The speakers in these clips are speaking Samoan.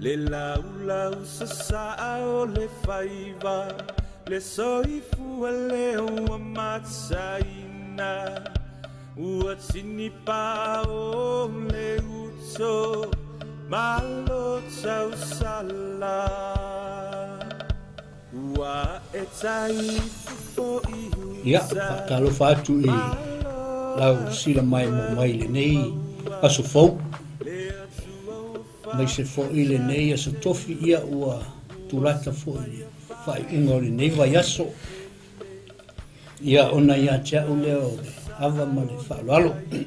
Le laulau sasaa o le faiva, le soifua lea ua matsaina, ua tinipao le uto, malo tausala. Ua e tai fofo i Ia, uta, faatalofa atu i lau sila maimoa mai i lenei aso fou, aemaise foi lenei aso tofi, ia ua tulata foi i le faaiuga o lenei vaiaso. Ia, ona ia te au lea o le ava ma le faaaloalo. E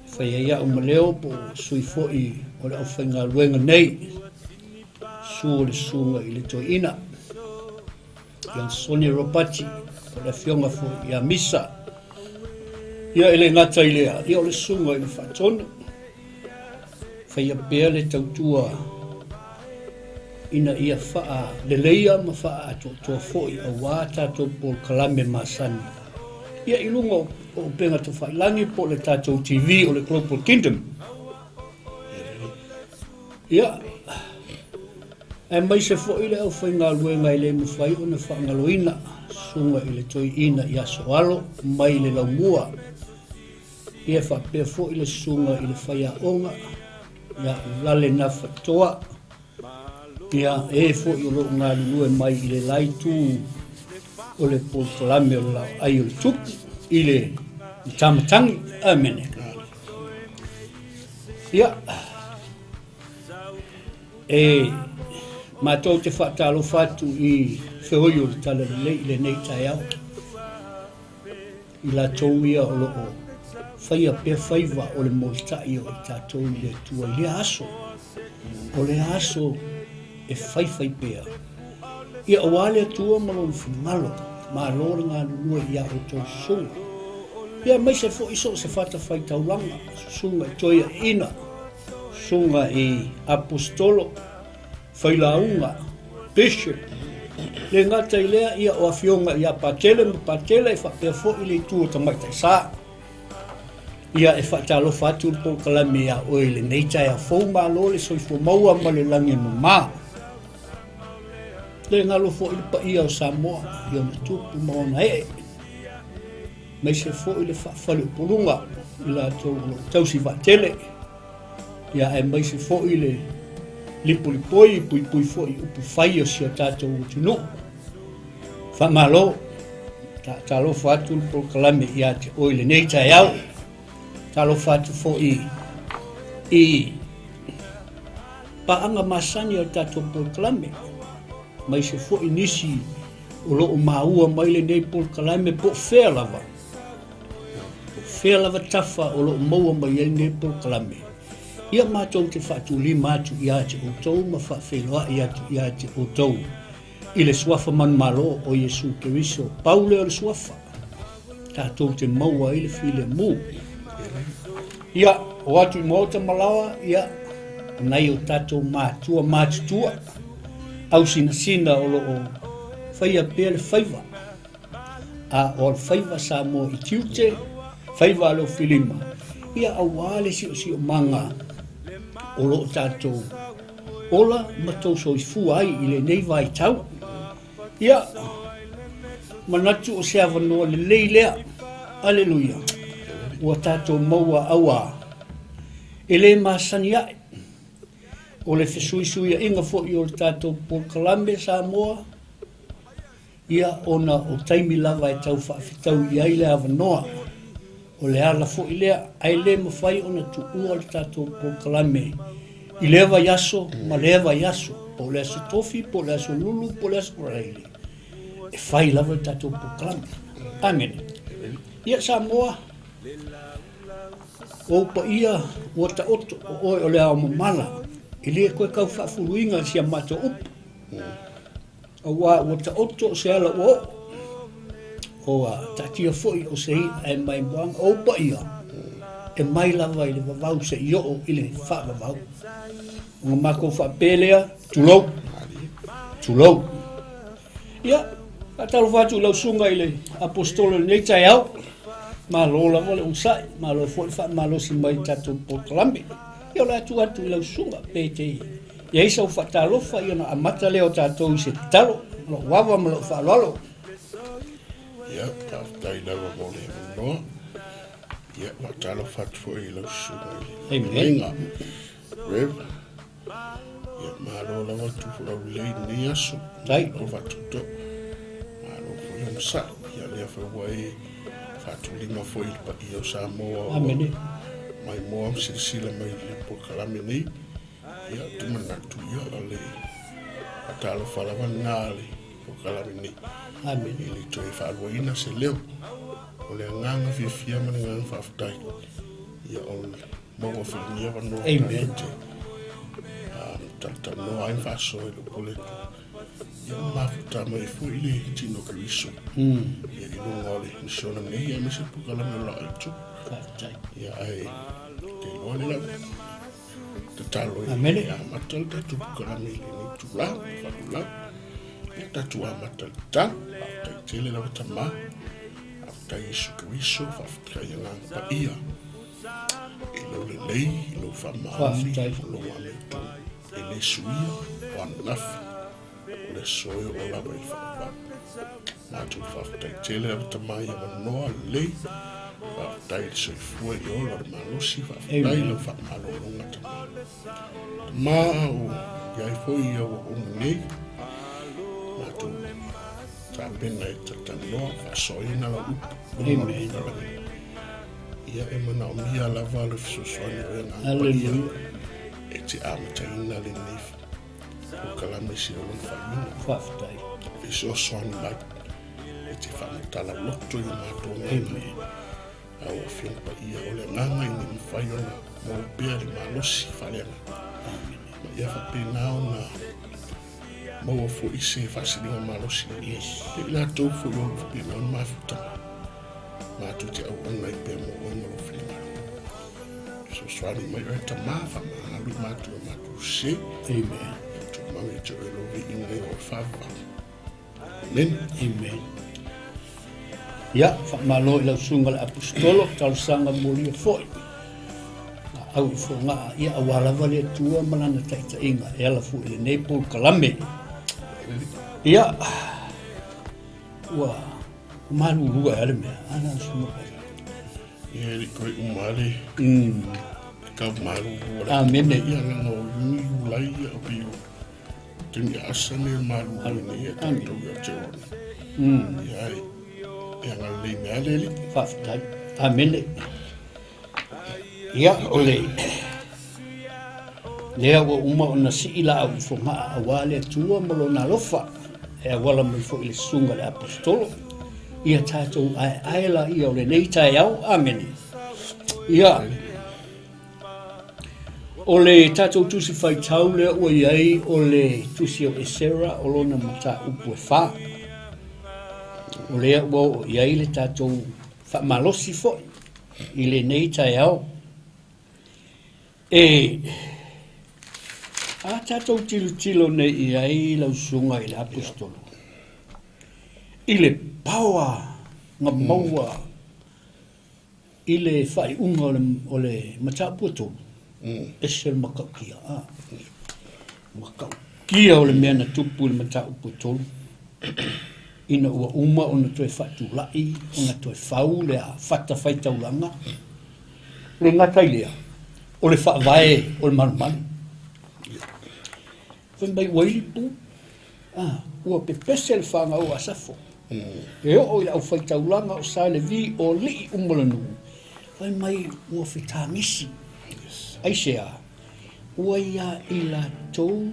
fai ai au ma leo po o sui foi o le aufaigaluega nei, susu o le susuga i le toeaina, Iansone Ropati, o le afioga foi ia Misa. Ia e le gata i lea, ia o le susuga i le Faatonu, faia pea le tautua ina ia faaleleia ma faaatoatoa foi aua tatou polokalame masani. Ia i luga o upega tafailagi po o le tatou TV o le Global Kingdom. Ia, aemaise foi le aufaigaluega e le mafai ona faagaloina, susuga i le toeaina ia Soalo mai le Laumua. Ia faapea foi le susuga i le faiaoga ia Ulale Nafatoa. Ia, e foi o lo o galulue mai i le la itu o le polokalame o le laoai o le tupu i le matamatagi. Amene. Ia, e matou te faatalofa atu i feoi o le Talalelei i lenei taeao, i latou ia o lo o faia pea faiva o le molitai o i tatou i le Atua i lea aso, o lea aso e faifai pea. Ia aua le Atua ma lona finagalo, malo le galulue iā outou susuga. Ia aemaise foi so o se fatafaitaulaga, susuga i toeaiina, susuga i aposetolo, failauga, bishop, le gata i lea, ia o afioga ia Patele ma Patele e faapea foi le itu o Tamaitai Sa. Ia e faatalofa atu le polokalame iā oe i lenei taeao fou, malo le soifua maua ma le lagi e mama. Le galo foi le paia o Samoa i ona tupu ma ona ee, aemaise foi le faafaleupoluga i latou o lo o tausi vaatele, ia aemaise foi le lipolipoi puipui foi i upu fai o si o tatou atunuu. Faamalo, talofa atu le polokalame ia te oe i lenei taeao. Talofa atu foi i paaga masani o le tatou polokalame, aemaise foi nisi o lo o maua mai lenei polokalame po o fea lava, po o fea lava tafa o lo o maua mai ai lenei polokalame. Ia matou te faatulima atu ia te outou ma faafeiloai atu ia te outou i le suafa manumalo o Iesu Keriso, pau lea o le suafa tatou te maua ai le filemu. Ia, o atu i maota ma laoa, ia, nai o tatou matua matutua, ausinasina o lo o faia pea le faiva, a o le faiva Samoa i tiute, faiva a le ofilima, ia aua le siosiomaga o lo o tatou ola ma tou soifua ai i lenei vaitau. Ia, manatu o se avanoa lelei lea, aleluia, ua tatou maua auā, e le masani ae, o le fesuisuiaiga foi o le tatou polokalame Samoa, Ia, ona o taimi lava e tau faafetaui i ai le avanoa, o le ala foi lea, ae le mafai ona tuua le tatou polokalame i lea vaiaso ma lea vaiaso, po o le aso Tofi, po o le aso Lulu, po o le aso Faraile, e fai lava le tatou polokalame. Amene. Ia, Samoa, o ou paia ua taoto, o oe o le ao mamala, e le toe tau faafuluina si a matou upu. Aua ua taoto o se ala ua oo, ua taatia foi o se i'a e mai moana, o ou paia e mai lava i le vavau seia oo i le faavavau. Ona matou faapea lea, tulou, tulou. Ia, faatalofa atu i lau susuga i le Aposetolo i lenei taeao, malo lava le onosai, malo foi le faamalosi mai i le tatou polokalame. Ia o le a tuu atu i lau susuga pe te i ai sau faatalofa ia ona amata lea o tatou i se tatalo. Lou ava ma lou faaaloalo. Ia, faafetai lava mo le avanoa. Ia, faatalofa atu foi i lau susuga i le Fetalaiga, Rev. Ia, malo lava tufolau lelei i lenei aso. Tai. O faatuto. Malo foi le onosai. Ia, lea foi ua e faatulima foi i le paia o Samoa. Amene. Maimoa ma silasila mai i le polokalame nei. Ia, ou te manatu, ia, o le faatalofa lava lena a le polokalame nei. Amene. E le toe faaluaina se leo. O le agaga fiafia ma le agaga faafetai. Ia, o le maua foi i lenei avanoa. Amen. Te talatalanoa ai ma faasoa i lou poletu. Ia, ma mafuta mai foi le tino Keriso. Ia, i luga o le misiona nei, aemaise le polokalame o Laau Tupu. Faafetai. Ia, ae te iloa le lau tatalo i Amene. amata le tatou polokalame i lenei itula, faalulau. Ia, tatou amata le tatalo. Faafetai tele lava Tama. Faafetai Iesu Keriso, faafetai Agaga Paia. I lou lelei, i lou faamaoni, Faafetai. o lou amiotonu. E le suia, o ananafi, o le aso e oo lava i le faavavau. Matou faafetai tele lava Tama i avanoa lelei. Faafetai i le soifua i le ola o le malosi, faafetai i lau faamalologa Tama. Tama o i ai foi ia ua uma nei, matou tapena e talatalanoa, faasoaina lau upu. Amen. Ia e manaomia lava le fesoasoani o Agaga Paia Hallelujah. e te amataina lenei polokalame se o lona faaiuga. Faafetai. Fesoasoani mai e te faamatala loto i o matou agaga. Au Afioga Paia, o le agaga ina ia mafai ona maua pea le malosi faaleagaga. Ma ia faapena ona maua foi se faasiliga malosi. Yes. Ia i latou foi o lo o faapena ona mafuta mai. Matou te auauna ai pea mo oe ma lou finagalo. Fesoasoani mai oe Tama, faamagalo i matou e matou sese. Amen. Ia tumau ia te oe lou viiga e oo i faavavau. Amen. Amen. Ia, faamalo i lau susuga i le Aposetolo, talosaga molia foi. Au i fogaa, ia aua lava le Atua ma lana taitaiga e ala foi i lenei polokalame. Ia, ua malulu ai le mea. Ana susuga pai. Ia e le i toe uma lava le tau malulu o le Amene. Ia leaga o Iuni, Iulai, ia o pei o taimi aasa nei o le malulu nei ia tatou ia te ona. Ia e e agalelei mai lava le Alii. Faafetai. Amene. Ia, o le lea ua uma ona sii laau i Fogaa aua le Atua ma lona alofa e auala mai foi i le susuga i le Aposetolo. Ia tatou aeae laia o lenei taeao. Amene. Ia, o le tatou tusi faitau lea ua i ai o le tusi o Esera o lona mataupu e 4. O lea ua oo i ai le tatou faamalosi foi i lenei taeao. E a tatou tilotilo nei i ai lau susuga i le Aposetolo i le paoa na maua i le faaiuga o le mataupu e 3, ese le matautia. Matautia o le mea na tupu i le mataupu e 3, ina ua uma ona toe faatulai, ona toe fau le fatafaitaulaga. Le gata i lea, o le faavae o le malumalu. Fai mai ua ili pu, ua pepese le fagau a Safo. E oo i le aufaitaulaga o Sa Levi o alii uma o le nuu, fai mai ua fetagisi. Aisea, ua ia i latou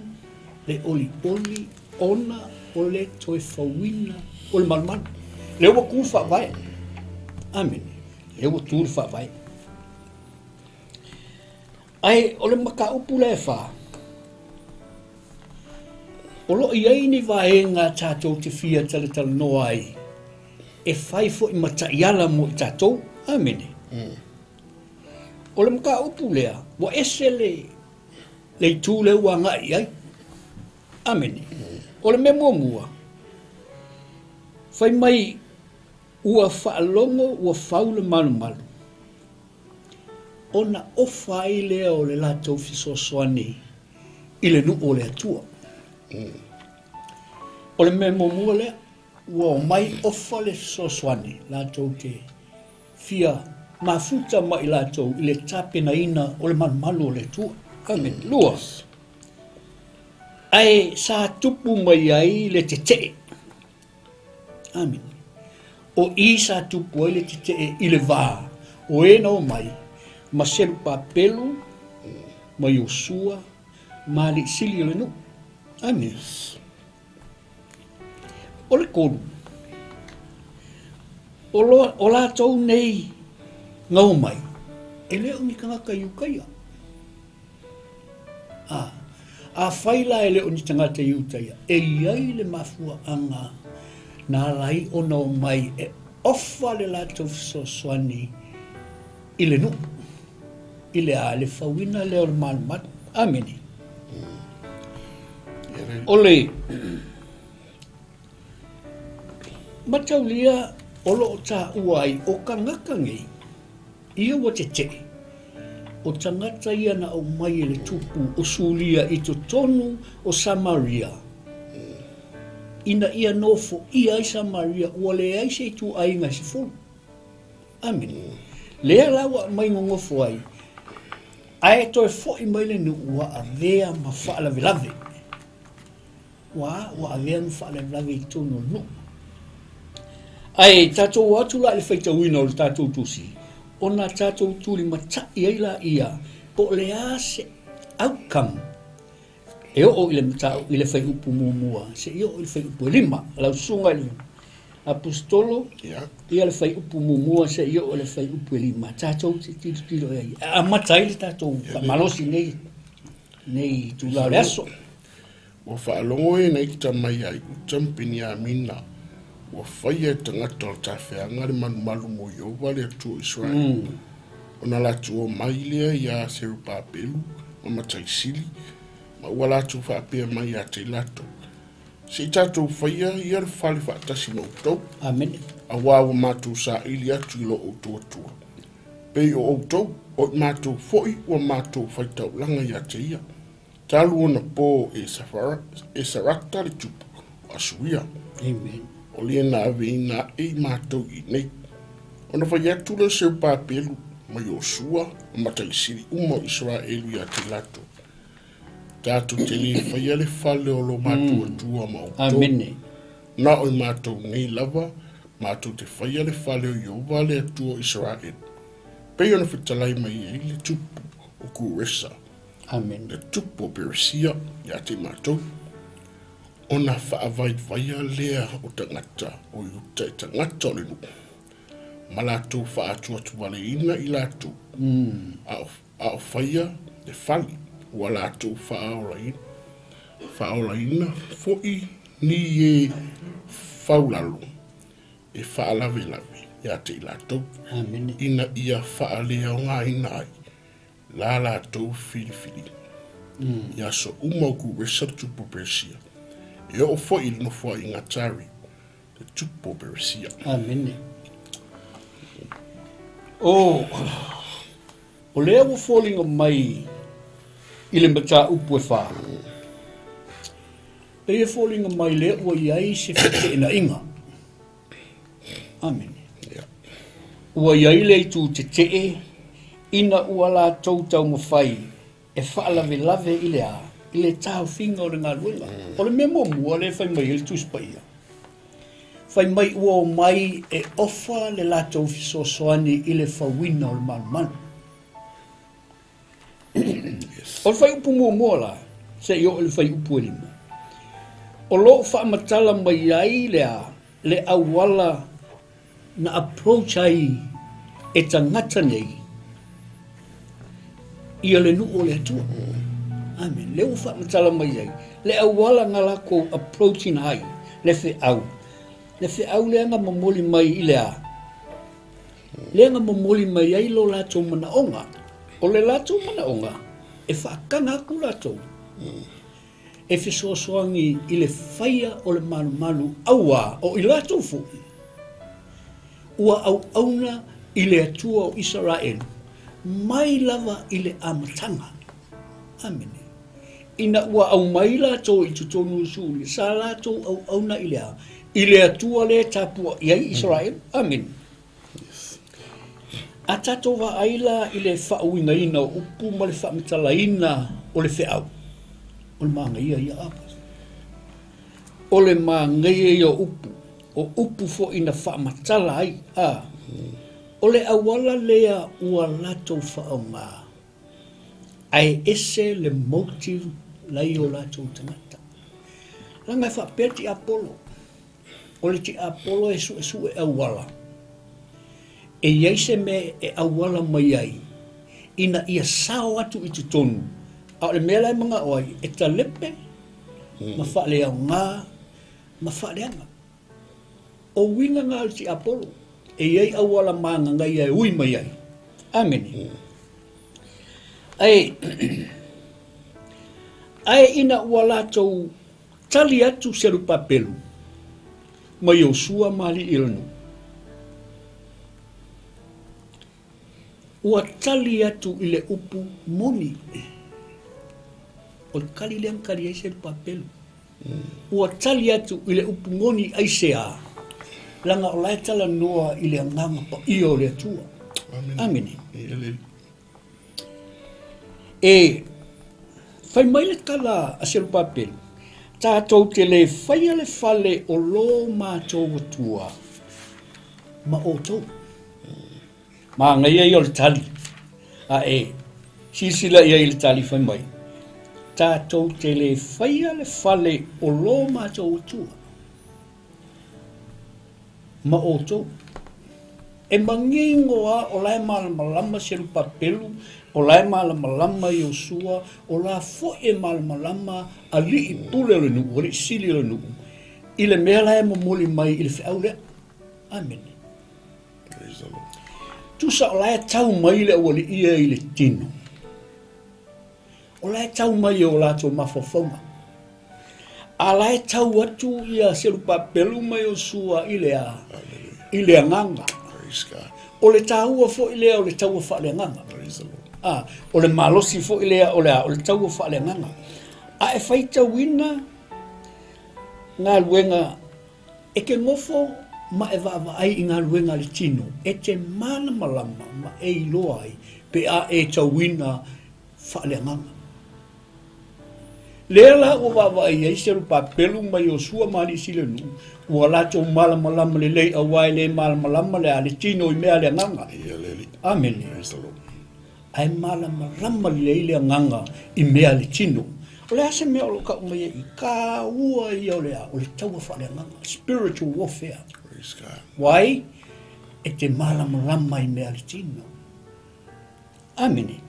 le olioli ona o le toe fauina o le malumalu. Lea ua tu le faavae. Amene. Lea ua tu le faavae. Ae o le mataupu la e 4, o loo i ai ni vaega tatou te fia talatalanoa ai e fai foi ma taiala mo i tatou. Amene. O le mataupu lea, ua ese le itu lea ua agai i ai. Amene. O le mea muamua, fai mai ua faalogo ua fau le malumalu. Ona ofa ai lea o le latou fesoasoani i le nuu o le Atua. O le mea muamua lea, ua omai ofa le fesoasoani latou te fia mafuta ma i latou i le tapenaina o le malumalu o le Atua. Amen. Lua, ae sa tupu mai ai le tetee. Amene. O i sa tupu ai le tetee i le va o e na omai ma Serupapelu ma Iosua ma alii sili o le nuu. Amene. O le kolu, o, lo, o latou nei na omai, e le o ni tagata Iutaia. Ā, afai la e le o ni tagata Iutaia, e i ai le mafuaaga na ala ai ona omai e ofa le latou fesoasoani i le nuu, i le a, le fauina lea o le malumalu. Amene. O le mataulia o lo o taua ai o tagata nei, Ia ua tetee, o tagata ia na aumai e le tupu o Suria i totonu o Samaria, ina ia nofoia ai Samaria, ua leai se ituaiga e 10. Amene. Lea la ua aumai nonofo ai, ae toe foi mai le nuu ua avea ma faalavelave. Ua ua avea ma faalavelave i totonu o le nuu. Ae tatou o atu la i le faitauina o le tatou tusi, ona tatou tulimatai ai laia po o le a se outcome e oo i le mataupu i le fuaiupu muamua seia oo i le fuaiupu e 5. Lau susuga i le Aposetolo, ia le fuaiupu muamua seia oo i le fuaiupu e 5. Tatou te tilotilo i ai. E amata ai le tatou faamalosi nei nei itula o le aso. Ua faalogo e nai tama ia Iuta ma Peniamina, ua faia e tagata o le tafeaga le malumalu mo Ieova le Atua o Iseraela. Ona latou omai lea iā Serubabelu ma Mataisili, ma ua latou faapea mai ia te i latou, Se i tatou faia ia le fale faatasi ma outou, Amene. auā ua matou saili atu i lo outou Atua. Pei o outou, o i matou foi ua matou faitaulaga ia te ia. Talu ona po e Sarata le tupu o Asuria. Amen. O lea na aveina aʻe i matou i nei. Ona fai atu lea o Seubabelu ma Iosua ma mataisili uma o Iseraelu ia te latou, Tatou te le faia le fale o lo matou Atua ma outou. Amene. Na o i matou nei lava matou te faia le fale o Ieova le Atua o Iseraelu, pei ona fetalai mai ai le tupu o Kuresa. Amene. Le tupu o Peresia ia te matou, ona faavaivaia lea o tagata o Iuta i tagata o le nuu, ma latou faatuatuwaleina i latou, a o faia le fale, ua latou faaolaina foi ni e faulalo e faalavelave ia te i latou, Amene. ina ia faaleaogaina ai la latou filifiliga. I aso uma o Kuresa le tupu o Peresia, e oo foi i le nofoaiga a Tariu le tupu o Peresia. Amene. O, o lea ua foliga mai i le mataupu e 4. Pei e foliga mai lea ua i ai se feteenaiga. Amene. Ua i ai le itu tetee ina ua latou taumafai e faalavelave i le a, i le taofiga o le galuega. O le mea muamua lea e fai mai ai le Tusi Paia, fai mai ua omai e ofa le latou fesoasoani i le fauina o le malumalu. O le fuaiupu muamua la, seia oo i le fuaiupu e 5, o lo o faamatala mai ai le a, le auala na approach ai e tagata nei ia le nuu o le Atua. Amen. Lea ua faamatala mai ai le auala na latou approach ina ai le feau. Le feau lea na momoli mai i le a? Lea na momoli mai ai lo latou manaoga. O le latou manaoga e faataga atu latou e fesoasoani i le faia o le malumalu auā o i latou foi ua auauna i le Atua o Isaraelu. Mai lava i le amataga. Amene. Ina ua aumai latou i totonu o Suria, sa latou auauna i le a? I le Atua lea e tapuai ai Isaraelu. Amene. A tatou vaai la i le faauigaina o upu ma le faamatalaina o le feau, o le manaia ia a. O le manaia ia o upu, o upu foi na faamatala ai, a. O le auala lea ua latou faaaoga, ae ese le motive la i o latou tagata. Leaga e faapea le tiapolo, o le tiapolo e suesue auala, e i ai se mea e auala mai ai ina ia sao atu i totonu, a o le mea la e manao ai, e talepe ma faaleaoga ma faaleaga. O uiga na o le tiapolo, e i ai auala magagaia e ui mai ai. Amene. Ae, ae ina ua latou tali atu Serupapelu ma Iosua ma alii o le nuu, ua tali atu i le upu moni. O le tali lea na tali ai Serupapelu. Ua tali atu i le upu moni aisea, leaga o la e talanoa i le Agaga Paia o le Atua. Amene. E fai mai le tala a Serupapelu, tatou te le faia le fale o lo matou Atua ma outou. Manaia ia o le tali. A e silasila i ai i le tali fai mai, tatou te le faia le fale o lo matou Atua ma outou. E manino lava o la e malamalama Serupapelu, o la e malamalama Iosua, o la foi e malamalama alii pule o le nuu, alii sili o le nuu, i le mea la e momoli mai i le feau lea. Amene. Tusa o la e tau mai le aualii ia i le tino. O la e tau mai e o latou mafaufauga. A la e tau atu ia Serupapelu ma Iosua i le a? I le agaga. O le taua foi lea o le taua faaleagaga. A, o le malosi foi lea o le a? O le taua faaleagaga. A e faitauina galuega E te nofo ma e vaavaai i galuega a le tino, e te malamalama ma e iloa ai pe a e tauina faaleagaga. Lea la ua vaavaai ai Serupapelu ma Iosua ma alii sili o nuu, ua latou malamalama lelei aua e le malamalama le a le tino i mea a le agaga. Amene. Ae malamalama lelei le agaga i mea a le tino. O le a se mea o lo o tau mai ai i? Taua ia o le a? O le taua faaleagaga, spiritual warfare. Praise God. Why? E te malamalama i mea a le tino. Amene.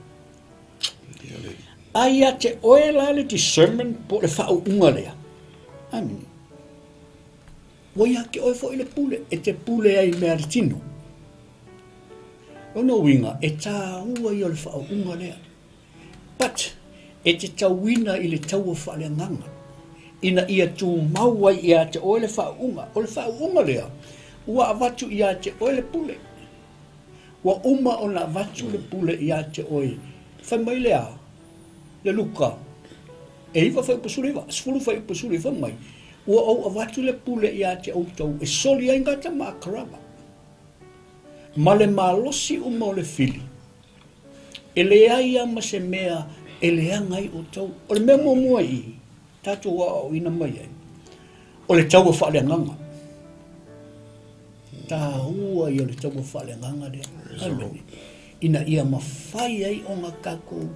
A ia te oe la le discernment po o le faauuga lea. Amene. Ua ia te oe foi le pule, e te pule ai i mea a le tino. Lona uiga, e tāua ia o le faauuga lea. But, e te tauina i le taua faaleagaga, ina ia tumau ai ia te oe le faauuga. O le faauuga lea, ua avatu ia te oe le pule. Ua uma ona avatu le pule ia te oe. Fai mai le a? Le Luka, e 9 fuaiupu 19, 10 fuaiupu 19, fai mai, ua ou avatu le pule ia te outou e soli ai gata ma akrava, ma le malosi uma o le fili, e leai lava ma se mea e leaga ai outou. O le mea muamua i i, tatou aoaoina mai ai, o le taua faaleagaga. Taua ia o le taua faaleagaga lea. Amene. Ina ia mafai ai ona tatou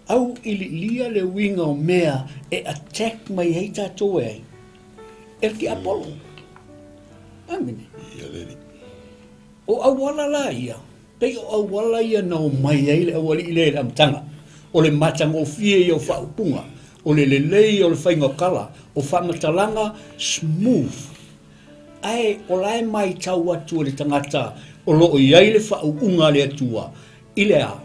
auiliilia le uiga o mea e attack mai ai tatou e ai? E le tiapolo. Amene. O auala la ia, pei o auala ia na omai ai le aualii lea i le amataga. O le matagofie ia o faaupuga, o le lelei o le faiga o tala, o faamatalaga smooth. Ae o la e maitau atu e le tagata o lo o i ai le faauuga a le Atua i le a?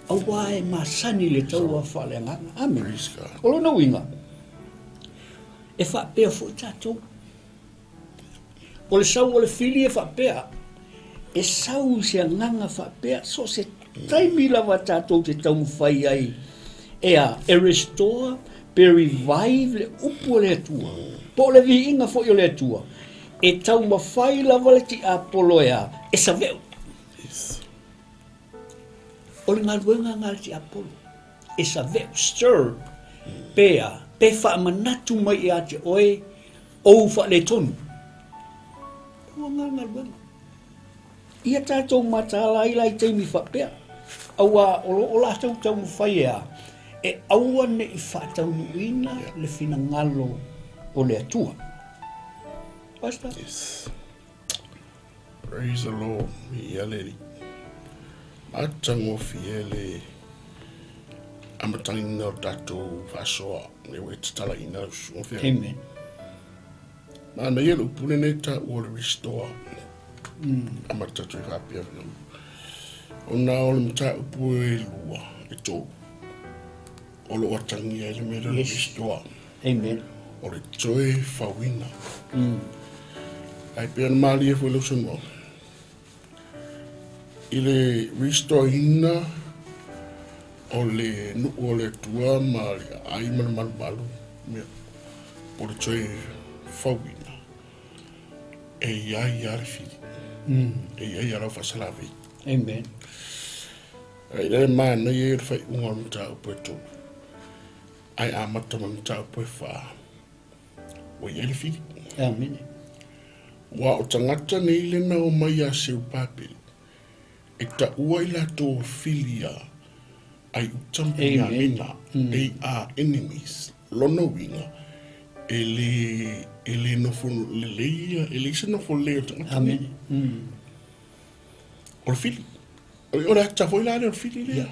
Aua e masani le taua faaleagaga. Amene. O lona uiga, e faapea foi tatou. O le sau o le fili e faapea, e sau i se agaga faapea, so o se taimi lava tatou te taumafai ai e a, e restore pe revive le upu a le Atua, po o le viiga foi o le Atua, e taumafai lava le tiapolo e a, e saveu. Yes. O le galuega lena a le tiapolo, e saveu, stir, pe a, pe faamanatu mai ia te oe ou faaletonu. Ua lena le galuega. Ia tatou mataala ai la i taimi faapea, auā o lo o latou taumafai e a, e aua ne i faataunuuina le finagalo o le Atua. Pastor? Yes. Praise the Lord. Ia le Alii. Matagofie le amataina o tatou faasoa lea ua e tatalaina lau susuga feagai. Amen. Manaia le upu lenei taua o le restore. Amata atu ai faapea ona o le mataupu e lua, e tolu, o lo o atagia ai le mea lea o le restore. Amen. O le toe fauina. Ae pei ona malie foi lau saunoaga, i le restore-ina o le nuu o le Atua ma le aai ma le malumalu, mea, o le toe fauina, e i ai lava le fili, e i ai lava lau faasalavei. Amen. Ae le manaia ia o le faaiuga o le mataupu e tolu, ae amata ma le mataupu e fa, ua i ai le fili. Amen. Ua o tagata nei le na omai ia Seupapele, e taua i latou o fili a ai uta ma Peniamina, they are enemies. Lona uiga, e le, e le nofo lelei ia, e leai se nofo lelei o le tagata nei. O le fili. O le ata foi la lea o le fili lea.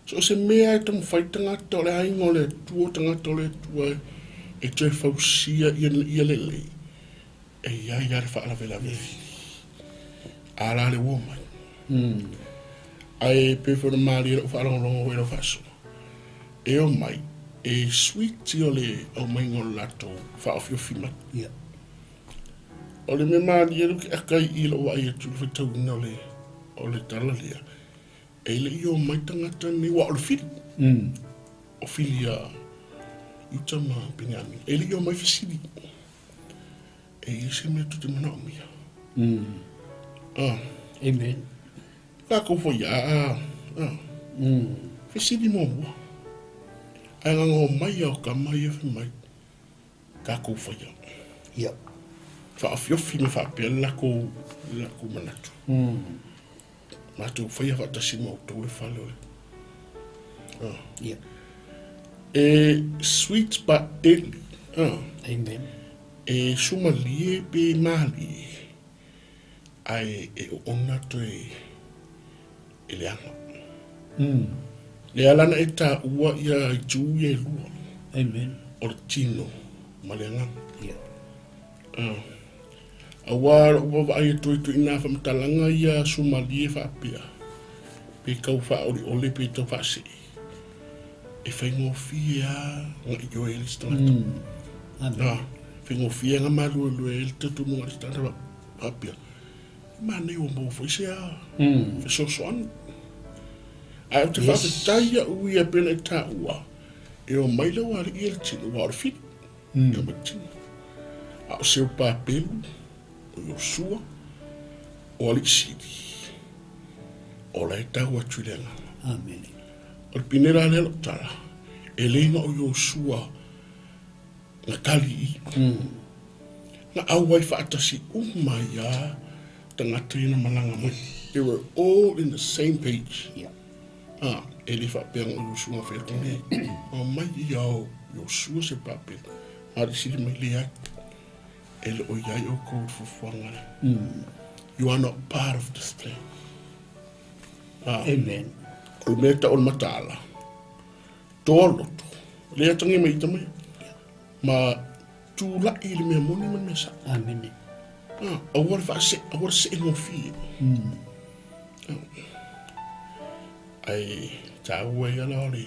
So o se mea e taumafai tagata o le aiga o le Atua, o tagata o le Atua e toe fausia ia, ia lelei, e i ai lava le faalavelave e fili. A la le ua mai. Ae pei foi ona malie lau faalogologo foi i lau faasoa, e omai, e sweet o le aumaiga o le latou faaofiofi mai. Yeah. O le mea malie lea ou te aka i i lou vaai atu i le faitauina o le, o le tala lea, e le i omai tagata nei, aua o le fili, o fili a Iuta ma Peniamina, e le i omai fesili, e i ai se mea tou te manaomia. Amen. Tatou foi a, fesili muamua, ae na ona omai lava o tama ia fai mai, tatou faia. Ia. Faaofiofi ma faapea le latou, le latou manatu. Matou faia faatasi ma outou le fale o le. Ia. E sweet but deadly. Amen. E sumalie pe malie, ae e oona toe e leaga. Le ala na e taua ia itu ia e lua. Amen. O le tino ma le agaga. Ia. Aua lou vaavaai atu ai tuuina faamatalaga ia sumalie faapea, pe tau faaolioli pe tau faasee, e faigofie lava ona ioe ai le isi tagata. Amen. Faigofie lava ona maluelue ai le talitonuga o le isi tagata faapea, e manaia ua maua foi se fesoasoani. Ae ou te faafetai au ia pei ona e taua, e omai lau alii e le tino, aua o le fili. E omai le tino. A o Seupapelu, o Iosua, o alii sili, o la e tau atu i le agaga. Amen. O le pinela lea lou tala, e le na o Iosua na tali i. Na auai faatasi uma ai a tagata ia na malaga mai. They were all in the same page. Yeah. E le faapea na o Iosua na fai atu nei. Omai ia o Iosua Seupapelu, ma alii sili mai leai. E le o i ai outou i le fuafuaga lea. You are not part of this plan. Amen. O le mea e tau o le mataala, toa loto, lea tangi mai ita mai, ma tulai i le mea moni ma le mea sao. Amen. Aua le faasee, aua le see gofie. Ae taua ia la o le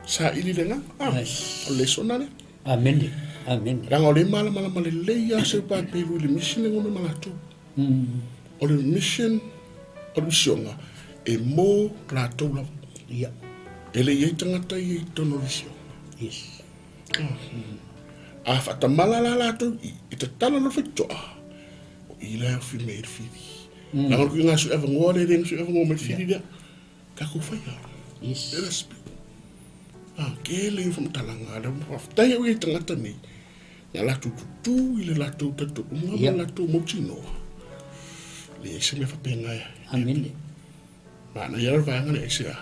saili le agaga. Yes. O le lesona lea. Amen. Amen. Leaga o lea e malamalama lelei lava Seupapelu i le mission le gome ma latou. O le mission, o le misioga, E mo latou lava. Ia. E le i ai tagata ia i totonu o le visio. Yes. A faatamala la latou i, e tatala loa le faitotoa, o i la e ofi mai ai le fili. Leaga o le kuiga sui avanoa lea e le sui avanoa mai le fili lea. Tatou faia. Yes. Let us be. Ah, tele ia faamatalaga lea. Faafetai au i tagata nei. Na latou tutū i le latou talitonuga ma le latou mautinoa. Leai se mea faapena e. Amene. Manaia le vaega lea aisea.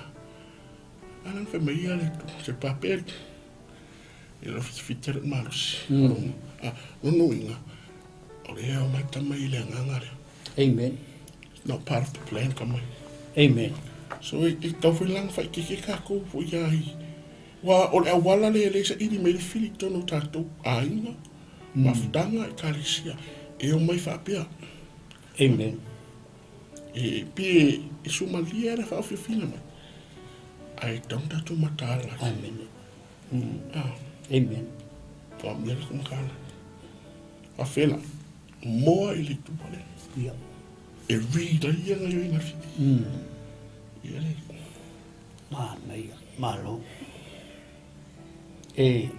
A la fai mai ia le se papel. E lo fitafita le malosi. Ah, lona uiga, o lea e omai tama i le agaga lea. Amen. It's not part of the plan ka mai. Amen. So e tau foi lana faaeteete tatou foi ia i Aua o le auala lea e le saili mai le fili i totonu o tatou aiga, mafutaga, ekalesia, e omai faapea. Amen. E pei e suamalie le faaofiofina mai, ae tatau ona tatou mataala. Amen. Amen. Faamia le mataala. Faafela, moa i le Atua lea. Ia. E read ai ia gaoioiga a le fili. Ia le. Manaia, malo. E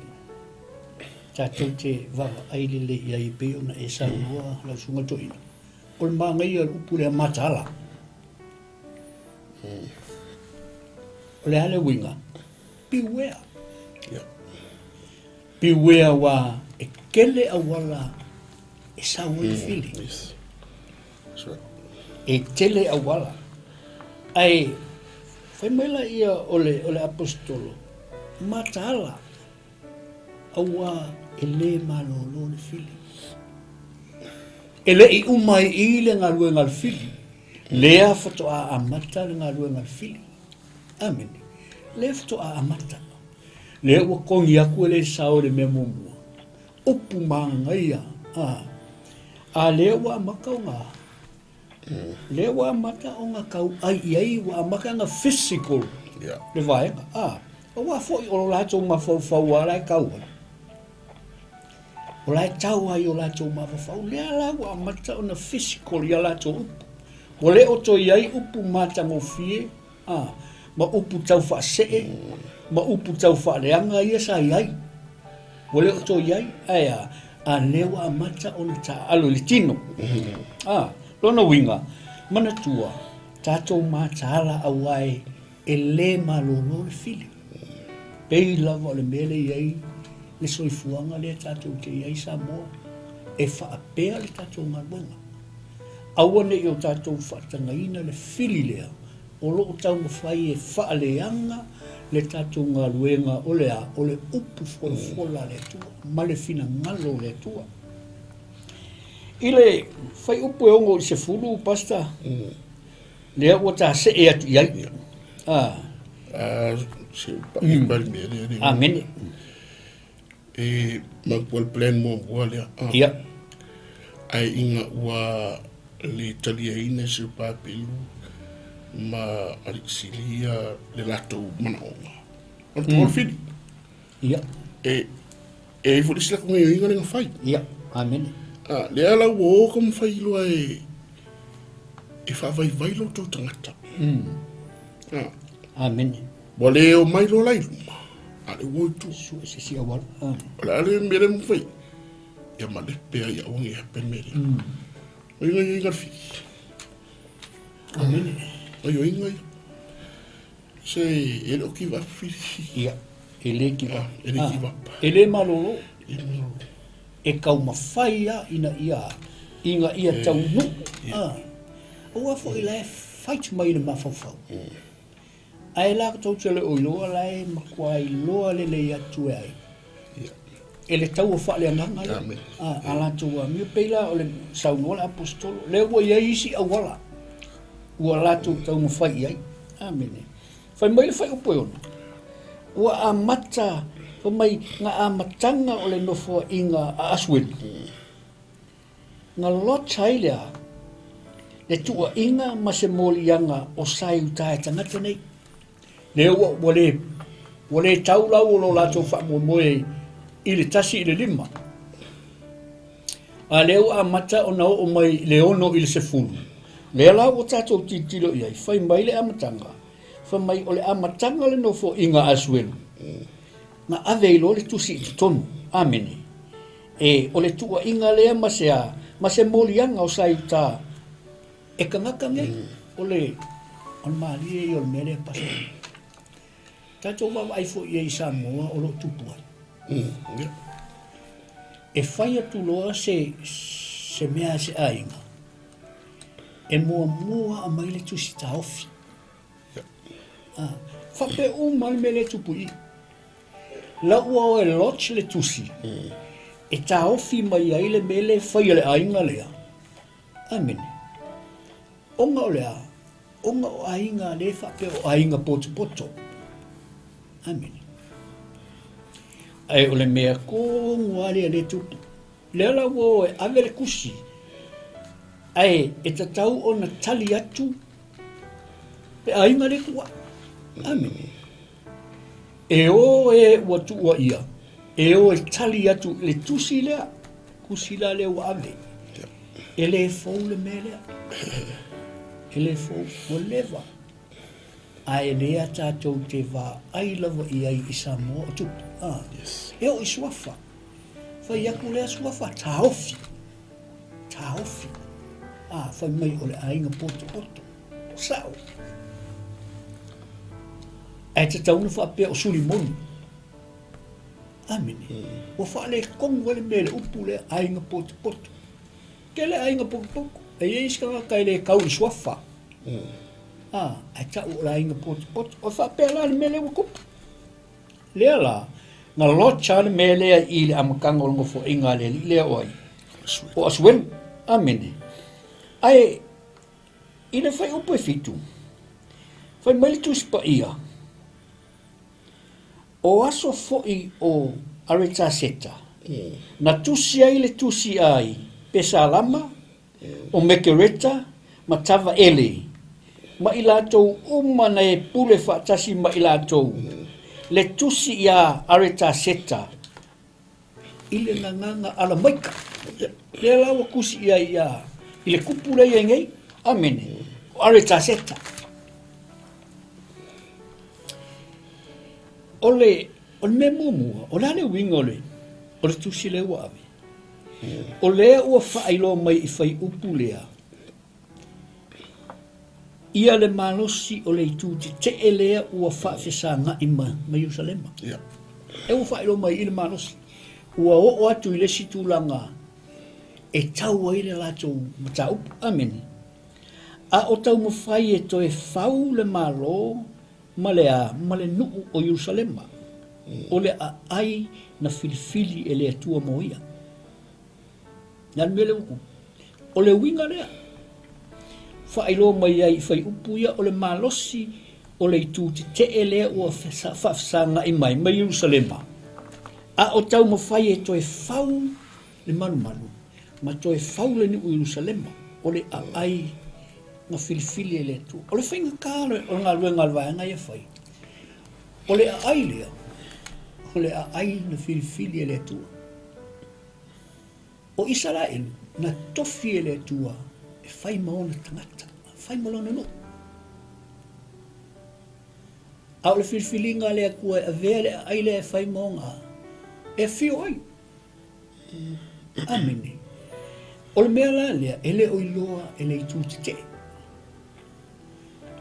tatou te vaavaai lelei i ai e pei ona e saunoa lau Susuga Toeaina, o le manaia o le upu lea mataala. O le a le uiga? Beware. Yeah. Beware aua e tele auala e sau ai le fili. Yes. That's right. E tele auala. Ae fai mai laia o le, o le aposetolo, mataala, aua e le malolo le fili. E le i uma ai i i le galuega a le fili, lea faatoa amata le galuega a le fili. Amene. Lea faatoa amata. Lea ua kogi atu e le sao i le mea muamua. Upu manaia, a, a lea ua amata ona, lea ua amata ona tauai i ai, ua amata ona physical Yeah. le vaega, a, aua foi o lo latou mafaufau lava la e tau ai. O la e tau ai o latou mafaufau, lea la ua amata ona physical ia latou upu. Ua le o toe i ai upu matagofie, a, ma upu tau faasee, ma upu tau faaleaga ia sa i ai. Ua le o toe i ai, ae a, a lea ua amata ona taaalo i le tino. A, lona uiga, manatua, tatou mataala aua e le malolo le fili. Pei lava o le mea lea e i ai le soifuaga lea tatou te i ai i Samoa, e faapea le tatou galuega. Aua ne i o tatou faatagaina le fili lea o lo o taumafai e faaleaga le tatou galuega o le a? O le upu folafola a le Atua ma le finagalo o le Atua. I le fuaiupu e 6 i le 10, Pastor, lea ua ta see atu i ai. Ah. Se paʻi mai le mea lea. Amene. E manatua le plan muamua lea. Ia. Ae ina ua le taliaina e si o Papelu ma Alii Sili ia le latou manaoga. O le mm. fili. Ia. E e ai foi le isi latou gaoioiga lea na fai. Ia. Amene. Ah, lea la ua o ka mafai loa e e faavaivai lo outou tagata. Ah. Amene. Ua le omai loa la i luma, a le ua i tua. Sue se isi auala. Ah. O le a le mea le mafai. Ia malepe ai aua ne i hape le mea lea. O gaoioiga le fili. Amene. Gaoioiga ia. Se e le o give up fili. Ia, e le give up. E le give up. E le malolo. E le malolo. E taumafai lava ina ia, ina ia taunuu. Ah. Aua foi la e fight mai le mafaufau. Ae la tou te le o iloa la e matua iloa lelei atu e ai. E le taua faaleagaga lea. A, a latou amio pei la o le saunoa le aposetolo, lea ua i ai isi auala ua latou taumafai i ai. Amene. Fai mai le fuaiupu e 6, ua amata, fai mai, na amataga o le nofoaiga a Asuelu, na lota ai le a? Le tuuaiga ma se moliaga o sa i uta e tagata nei. Lea ua, ua le, ua le tau lau o lo latou faamoemoe i le 1 i le 5. A lea ua amata ona oo mai i le 6 i le 10. Lea la ua tatou tilotilo i ai, fai mai le amataga, fai mai o le amataga o le nofoaiga a Asuelu, na ave ai loa le tusi i totonu. Amene. E, o le tuuaiga lea ma se a, ma se moliaga o Saiuta e tagata nei. O le, o le malie ia o le mea lea, Pastor. Tatou vaavaai foi i ai i Samoa o lo o tupu ai. E fai atu loa se, se mea a se aiga, e muamua aumai le tusi taofi. Ah, faapea uma le mea lea e tupu i i. La ua o e lodge le tusi, e taofi mai ai le mea lea e fai a le aiga lea. Amene. Ona o le a? Ona o aiga lea e faapea o aiga potopoto. Amene. Ae o le mea tonu lava lea lea e tupu. Lea la ua o e ave le tusi, ae e tatau ona tali atu le aiga lea e tuuai. Amene. E o e ua tuuaia, e o e tali atu i le tusi lea, tusi la lea ua ave. E le fou le mea lea. E le fou, ua leva. Ae lea tatou te vaai lava i ai i Samoa o tupu. Ah. Yes. E oo i suafa. Fai atu lea suafa, taofi. Taofi. Ah, fai mai o le aiga potopoto. Sao. Ae tatau ona faapea o suli moni. Amene. Ua faaletonu ai le mea i le upu lea, aiga potopoto. Tele aiga potopoto. E i ai isi tagata e le tau i le suafa. Ah, ae tau o le aiga potopoto. O faapea la le mea lea ua tupu. Lea la, na locha le mea lea i le amataga o le nofoaiga a le alii lea o ai? O Asuelu. Amene. Ae i le fuaiupu e 7, fai mai le Tusi Paia, O aso foi o Aretaseta, na tusi ai le tusi ai Pesalama, o Mekereta ma Tavaele, ma i latou uma na e pule faatasi ma i latou, le tusi iā Aretaseta i le gagana Alamaika. Lea la ua tusi i ai iā, i le kupu lea i ai nei, Amene, o Aretaseta. O le, o le mea muamua, o le a le uiga o le, o le tusi lea ua ave? O lea ua faailoa mai i fuaiupu lea, ia le malosi o le itu tetee lea ua faafesagai ma, ma Ierusalema. Yeah. E ua faailoa mai i le malosi. Ua oo atu i le isi tulaga e tau ai le latou mataupu. Amene. A o taumafai e toe fau le Malo ma le a, ma le nuu o Ierusalema, o le aai na filifili e le Atua mo ia. Le a le mea lea ua tupu? O le uiga lea, faailoa mai ai i fuaiupu ia o le malosi o le itu tetee lea ua faafesagai mai mai Ierusalema, a o taumafai e toe fau le malumalu ma toe fau le nuu Ierusalema, o le aai na filifili e le Atua. O le faigata o le galuega a le vaega ia fai, o le aai lea, o le aai na filifili e le Atua. O Isaraelu na tofi e le Atua e fai ma ona tagata, fai ma lona nuu. A o le filifiliga a le Atua e avea le aai lea e fai ma ona, e afio ai. Amene. O le mea la lea, e le o iloa e le itu tetee.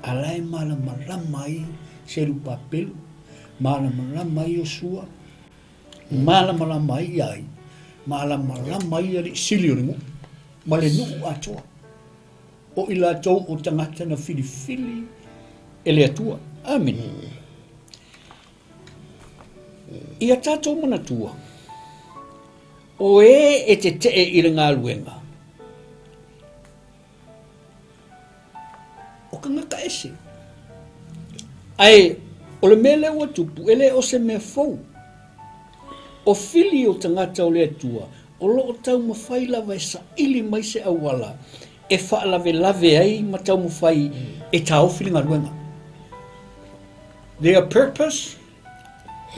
A la e malamalama ai Serupapelu, malamalama ai Iosua, malamalama ai ia ai, malamalama ai alii sili o le nuu, ma le nuu atoa. O i latou o tagata na filifili e le Atua. Amene. Ia tatou manatua, o e e tetee i le galuega, o tagata ese. Ae o le mea lea ua tupu, e le o se mea fou. O fili o tagata o le Atua, o lo o taumafai lava e saili mai se auala e faalavelave ai ma taumafai e taofi le galuega. Their purpose,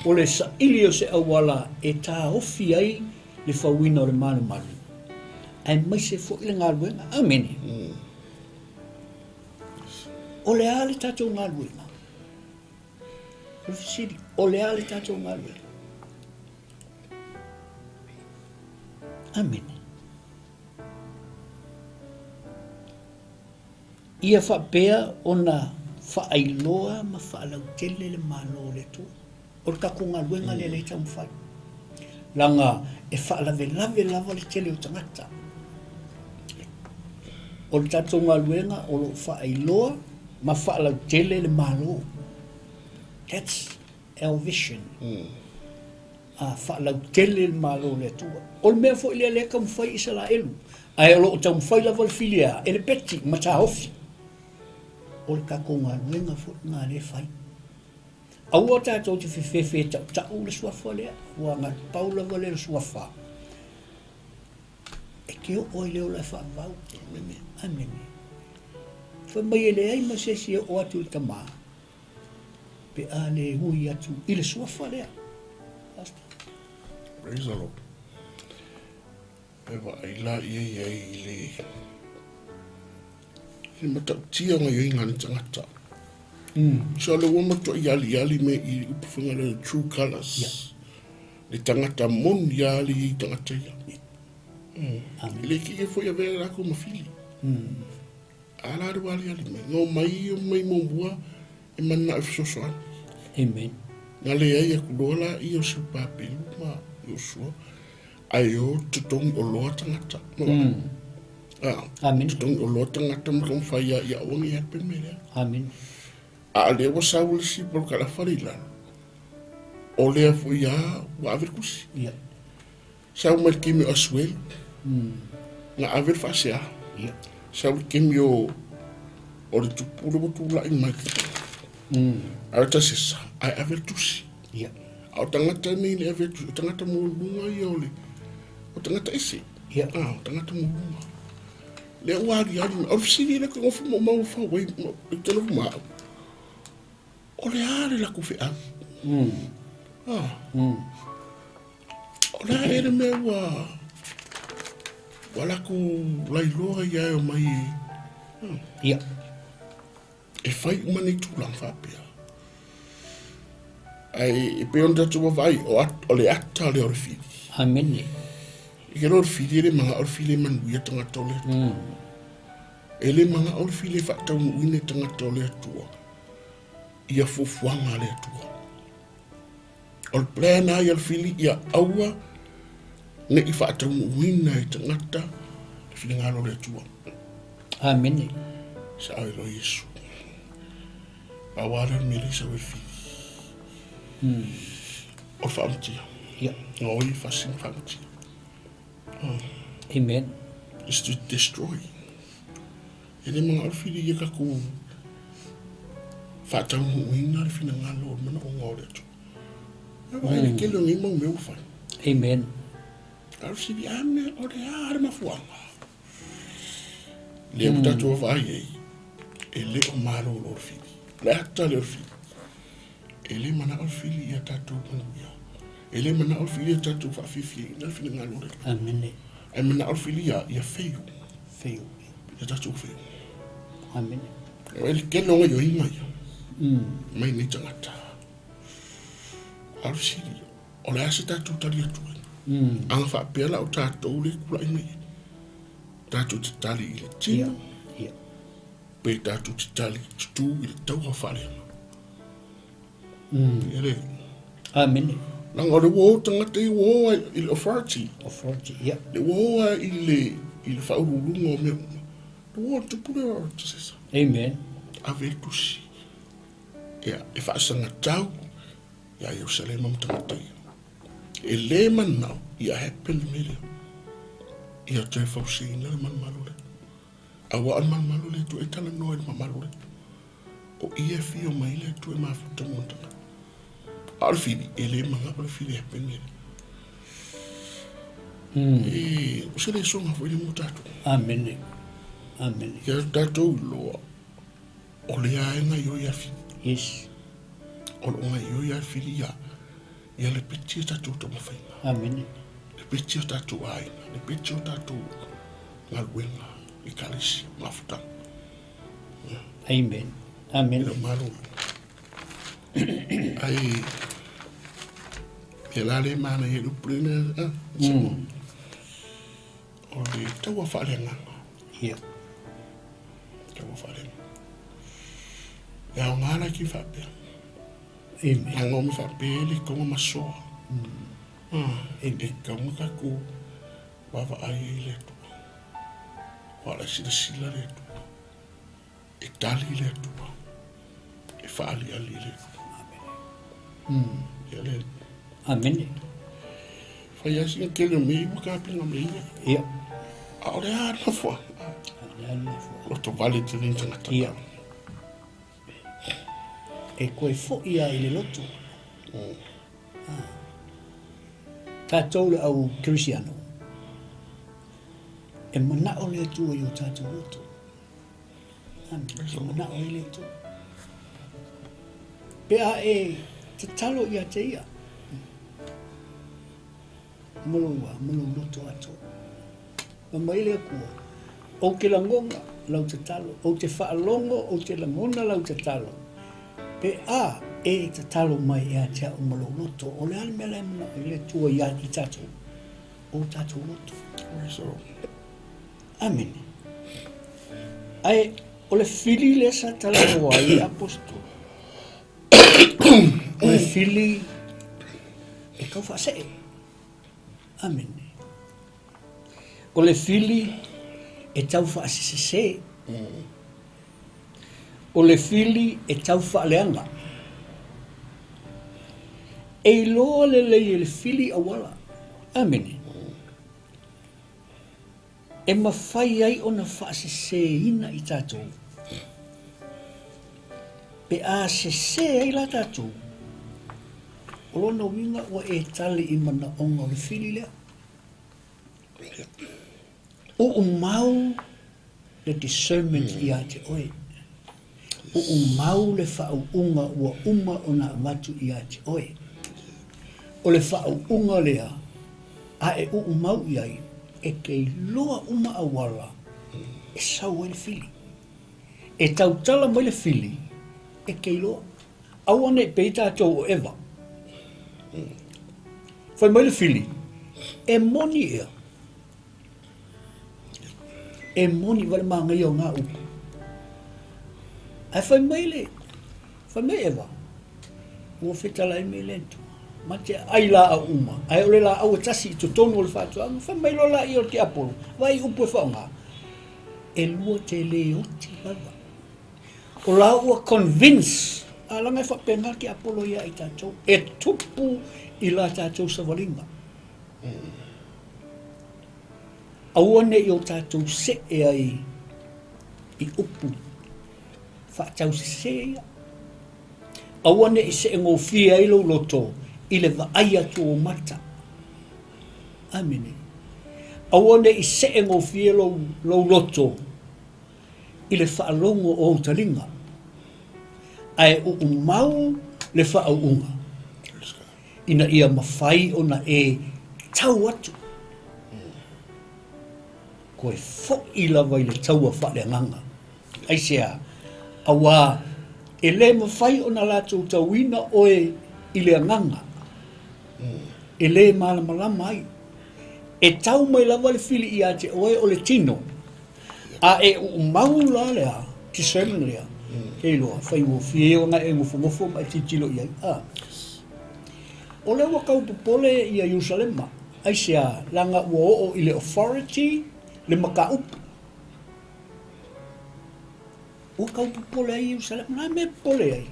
o le saili o se auala e taofi ai le fauina o le malumalu, aemaise foi le galuega. Amene. O le a le tatou galuega? O le fesili, o le a le tatou galuega? Amene. Ia faapea ona faailoa ma faalautele le Malo o le Atua. O le tatou galuega lea lea e taumafai. Leaga e faalavelave lava le tele o tagata. O le tatou galuega o lo o faailoa ma faalautele le Malo. That's our vision. A faalautele le Malo o le Atua. O le mea foi lea lea e taumafai Isaraelu, ae o lo o taumafai lava le filia e le peti ma taofi. O le tatou galuega foi lena lea e fai. Aua tatou te fefefe e tautau le suafa lea, ua na pau lava lea o le suafa. E te oo ai le ola e faavavau. Amene. Amene. Fai mai e leai ma se isi e oo atu i le Tama, pe a le ui atu i le suafa lea. Pastor. Praise the Lord. E vaai la ia i ai i le i le matautia o gaoioiga a le tagata. So le ua matuai aliali me i upu faiga le true colors. Yeah. Le tagata moni a le i tagata ia. Amen. E le ki e foi avea lakou ma fili. A la le ua aliali mai. No mai o mai muamua e mananao e fesoasoani. Amen. Na leai aku loa la ia o Serupaapelu ma Iosua, ae o totogi oloa tagata. Amen. Totogi oloa tagata ma taumafai ia ia aua ne i happen mea lea. Amen. A o lea ua sau le isi polokala fale i lalo, o lea foi lava ua ave le tusi. Yeah. Sau mai le taimi o Asuelu, na ave le faasea. Yeah. Sau le taimi o o le tupu lea ua tulai mai. Aratasesa, ae ave le tusi. Yeah. A o tagata nei le ave tusi, o tagata maualuluga ia o le o tagata ese. Yeah. Ah, o tagata maualuluga. Lea ua aliali mai. O le fesili lea ke nofo ma mafaufau ai, i te nofo ma au. O le a le lakou feau? Ah. O le a ea le mea ua ua lakou lailoa ia e omai e Ia. e fai uma nei tulaga faapea. Ae e pei ona tatou vaavaai, o, at, o le ata lea o le fili. Amene. I ke loa o le fili e le manao le fili e manuia tagata o le Atua. E le manao le fili e faataunuuina i tagata o le Atua ia fuafuaga a le Atua. O le plan lava ia o le fili ia aua ne i faataunuuina e tagata le finagalo o le Atua. Amene. Sa ai loa Iesu. Pau lava lea o le mea lea i sau ai le fili. O le faamatia. Ia. O ia fasi ma faamatia. Amen. Is to destroy. E le manao le fili ia tatou faataunuuina le finagalo o le manaoga o le Atua. E vaai le tele o nei mau mea ua fai. Amen. A o le fesili, a mea, o le a le mafuaaga? Lea ua tatou vaavaai ai, e le o malolo le fili. O le ata lea o le fili. E le manao le fili ia tatou manuia. E le manao le fili ia tatou faafiafiaina le finagalo o le Atua. Amene. Ae manao le fili ia, ia feio. Feio. Ia tatou feio. Amene. O le tele o gaoioiga ia mai nei tagata. A o le fesili, o le a se tatou tali atu ai? Ana faapea la o tatou le tulai mai ai, tatou te tali i le tino, Ia. pe tatou te tali tutu i le tauga faaleaga. Ia le, Amene. leaga o le ua o tagata ia ua o ai i le authority, Authority. Ia. le ua o ai i le i le faauluuluga o mea uma. Le ua o le tupu lea o Tasesa. Amen. Ave le tusi. Ia, e faasagatau ia Ierusalema ma tagata ia. E le manao ia happen le mea lea. Ia toe fausiaina le malumalu lea. Aua o le malumalu le Atua e talanoa i le mamalu lea. O ia e fia mai le Atua e mafuta mo tagata. A o le fili, e le manao le fili e happen le mea lea. E, o se lesoga foi le mo tatou. Amene. Amene. Ia tatou iloa, o lea e gaoioi a fili. Yes. O lo o gaoioi a fili ia, ia le peti o tatou taumafaiga. Amene. Le peti o tatou aiga, le peti o tatou galuega, ekalesia, mafutaga. Amen. Amene. Lau malo. Ai ia la le mana i le upu lena, a. O le taua faaleagaga. Ia. Taua faaleagaga. E aoga la ki faapea. Amen. Aoga me faapea le kaunga masoa. E kaunga tatou vaavaai ai le Atua. Ua ala silasila le Atua. E tali le Atua. E faaliali le Atua. Ia le Amene. Fai lava sina tele o mea ua tapena mai ia. Ia. A o le a nofo ai. Le a nofo. Loto vale tele ni tagata. Ia. E koe fo'i lava i le loto. Tatou le au Kerisiano, e mana'o le Atua i o tatou loto. Amene. E mana'o ai le Atua. Pe a e tatalo ia te ia, ma lou a, ma lou loto atoa. Fai mai le Atua, Ou te lagona lau tatalo, ou te faalogo, ou te lagona lau tatalo, pe a e tatalo mai ia te au ma lou loto. O le a le mea la e manao ai le Atua ia i tatou? O tatou loto. Amene. Ae o le fili lea sa talanoa ai le aposetolo. O le fili e tau faasee. Amene. O le fili e tau faasesese. O le fili e tau faaleaga. E iloa lelei e le fili auala. Amene. E mafai ai ona faaseseina i tatou. Pe a sese ai la tatou, o lona uiga ua e tali i manaoga o le fili lea. Uumau le discernment ia te oe. Uumau le faauuga ua uma ona avatu ia te oe. O le faauuga lea a e uumau i ai, e te iloa uma auala e sau ai le fili. E tautala mai le fili, e te iloa. Aua ne i pei tatou o Eva. Fai mai le fili, e moni ea. E moni vale manaia o ngā upu. Ae fai mai le, fai mai Eva, ua fetalai mai le Atua. Ma te ai laau uma, ae o le laau e tasi i totonu o le faatoaga, fai mai loa laia o le tiapolo, vaai upu e faaaoga, e lua te le oti lava. O la ua convince, a leaga e faapena le tiapolo ia i tatou, e tupu i la tatou savaliga. Aua ne i o tatou see ai i upu faatausese ia. Aua ne i seegofie ai lou loto i le vaai atu o mata. Amene. Aua ne i seegofie lou, lou loto i le faalogo o ou taliga, ae uumau le faauuga ina ia mafai ona e tau atu. Koe fo'i lava i le taua faaleagaga. Aisea? Auā e lē mafai ona latou tauina oe i le agaga e lē malamalama ai. E tau mai lava le fili ia te oe o le tino, a e uumau la le a, discernment lea, ke iloa, faigofie ia ona e nofonofo ma e tilotilo i ai. A. O lea ua tau popole ia Ierusalema, aisea, leaga ua oo i le authority le mataupu. Ua tau popole ai Ierusalema, o le a le mea e popole ai?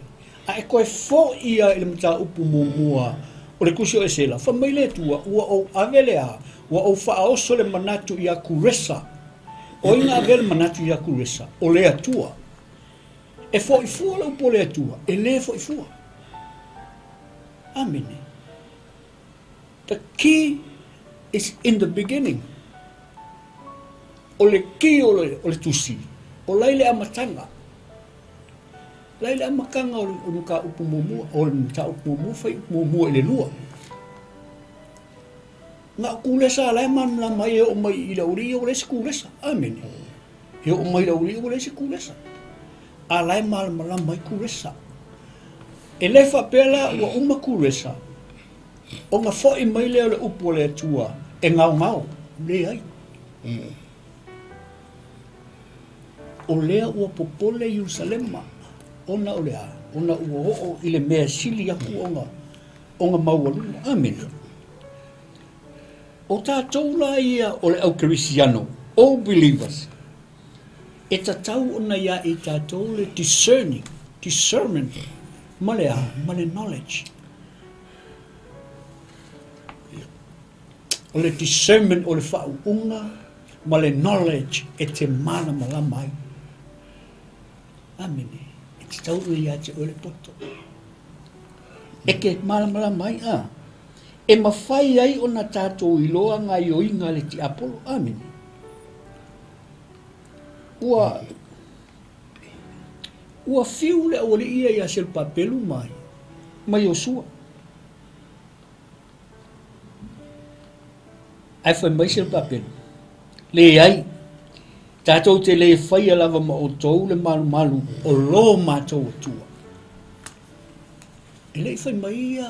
A e toe foi lava i le mataupu muamua o le Tusi o Esera, fai mai le Atua, ua ou ave le a, ua ou faaoso le manatu iā Kuresa. O ai na avea le manatu iā Kuresa? O le Atua. E foi fua le upu o le Atua, e lē foi fua. Amene. The key is in the beginning. O le key o le, o le tusi, o la i le amataga. La i le amataga o le, o le mataupu muamua, o le mataupu muamua, fuaiupu muamua i le lua. Na o Kulesa la e malamalama ai e oo mai i le aualii ia ua leai se Kulesa. Amene. E oo mai i le aualii ua leai se Kulesa. A la e malamalama ai Kuresa. E le faapea la ua uma Kuresa, ona fo'i mai lea o le upu a le Atua e gaogao, leai. O lea ua popole Ierusalema ona o le a? Ona ua oo i le mea e sili atu ona ona maualuga. Amene. O tatou la ia o le au kerisiano, all believers, e tatau ona ia i tatou le discerning, discernment, ma le a? Ma le knowledge. O le discernment o le faauuga ma le knowledge e te malamalama ai. Amene. E tatau ona ia te oe le poto. E te malamalama ai, a. E mafai ai ona tatou iloa gaioiga a le tiapolo. Amene. Ua ua fiu le aualii ia ia Selupapelu ma ma Iosua. Ae fai mai Selupapelu, Leai, tatou te le faia lava ma outou le malumalu o lo matou Atua. E le i fai mai ia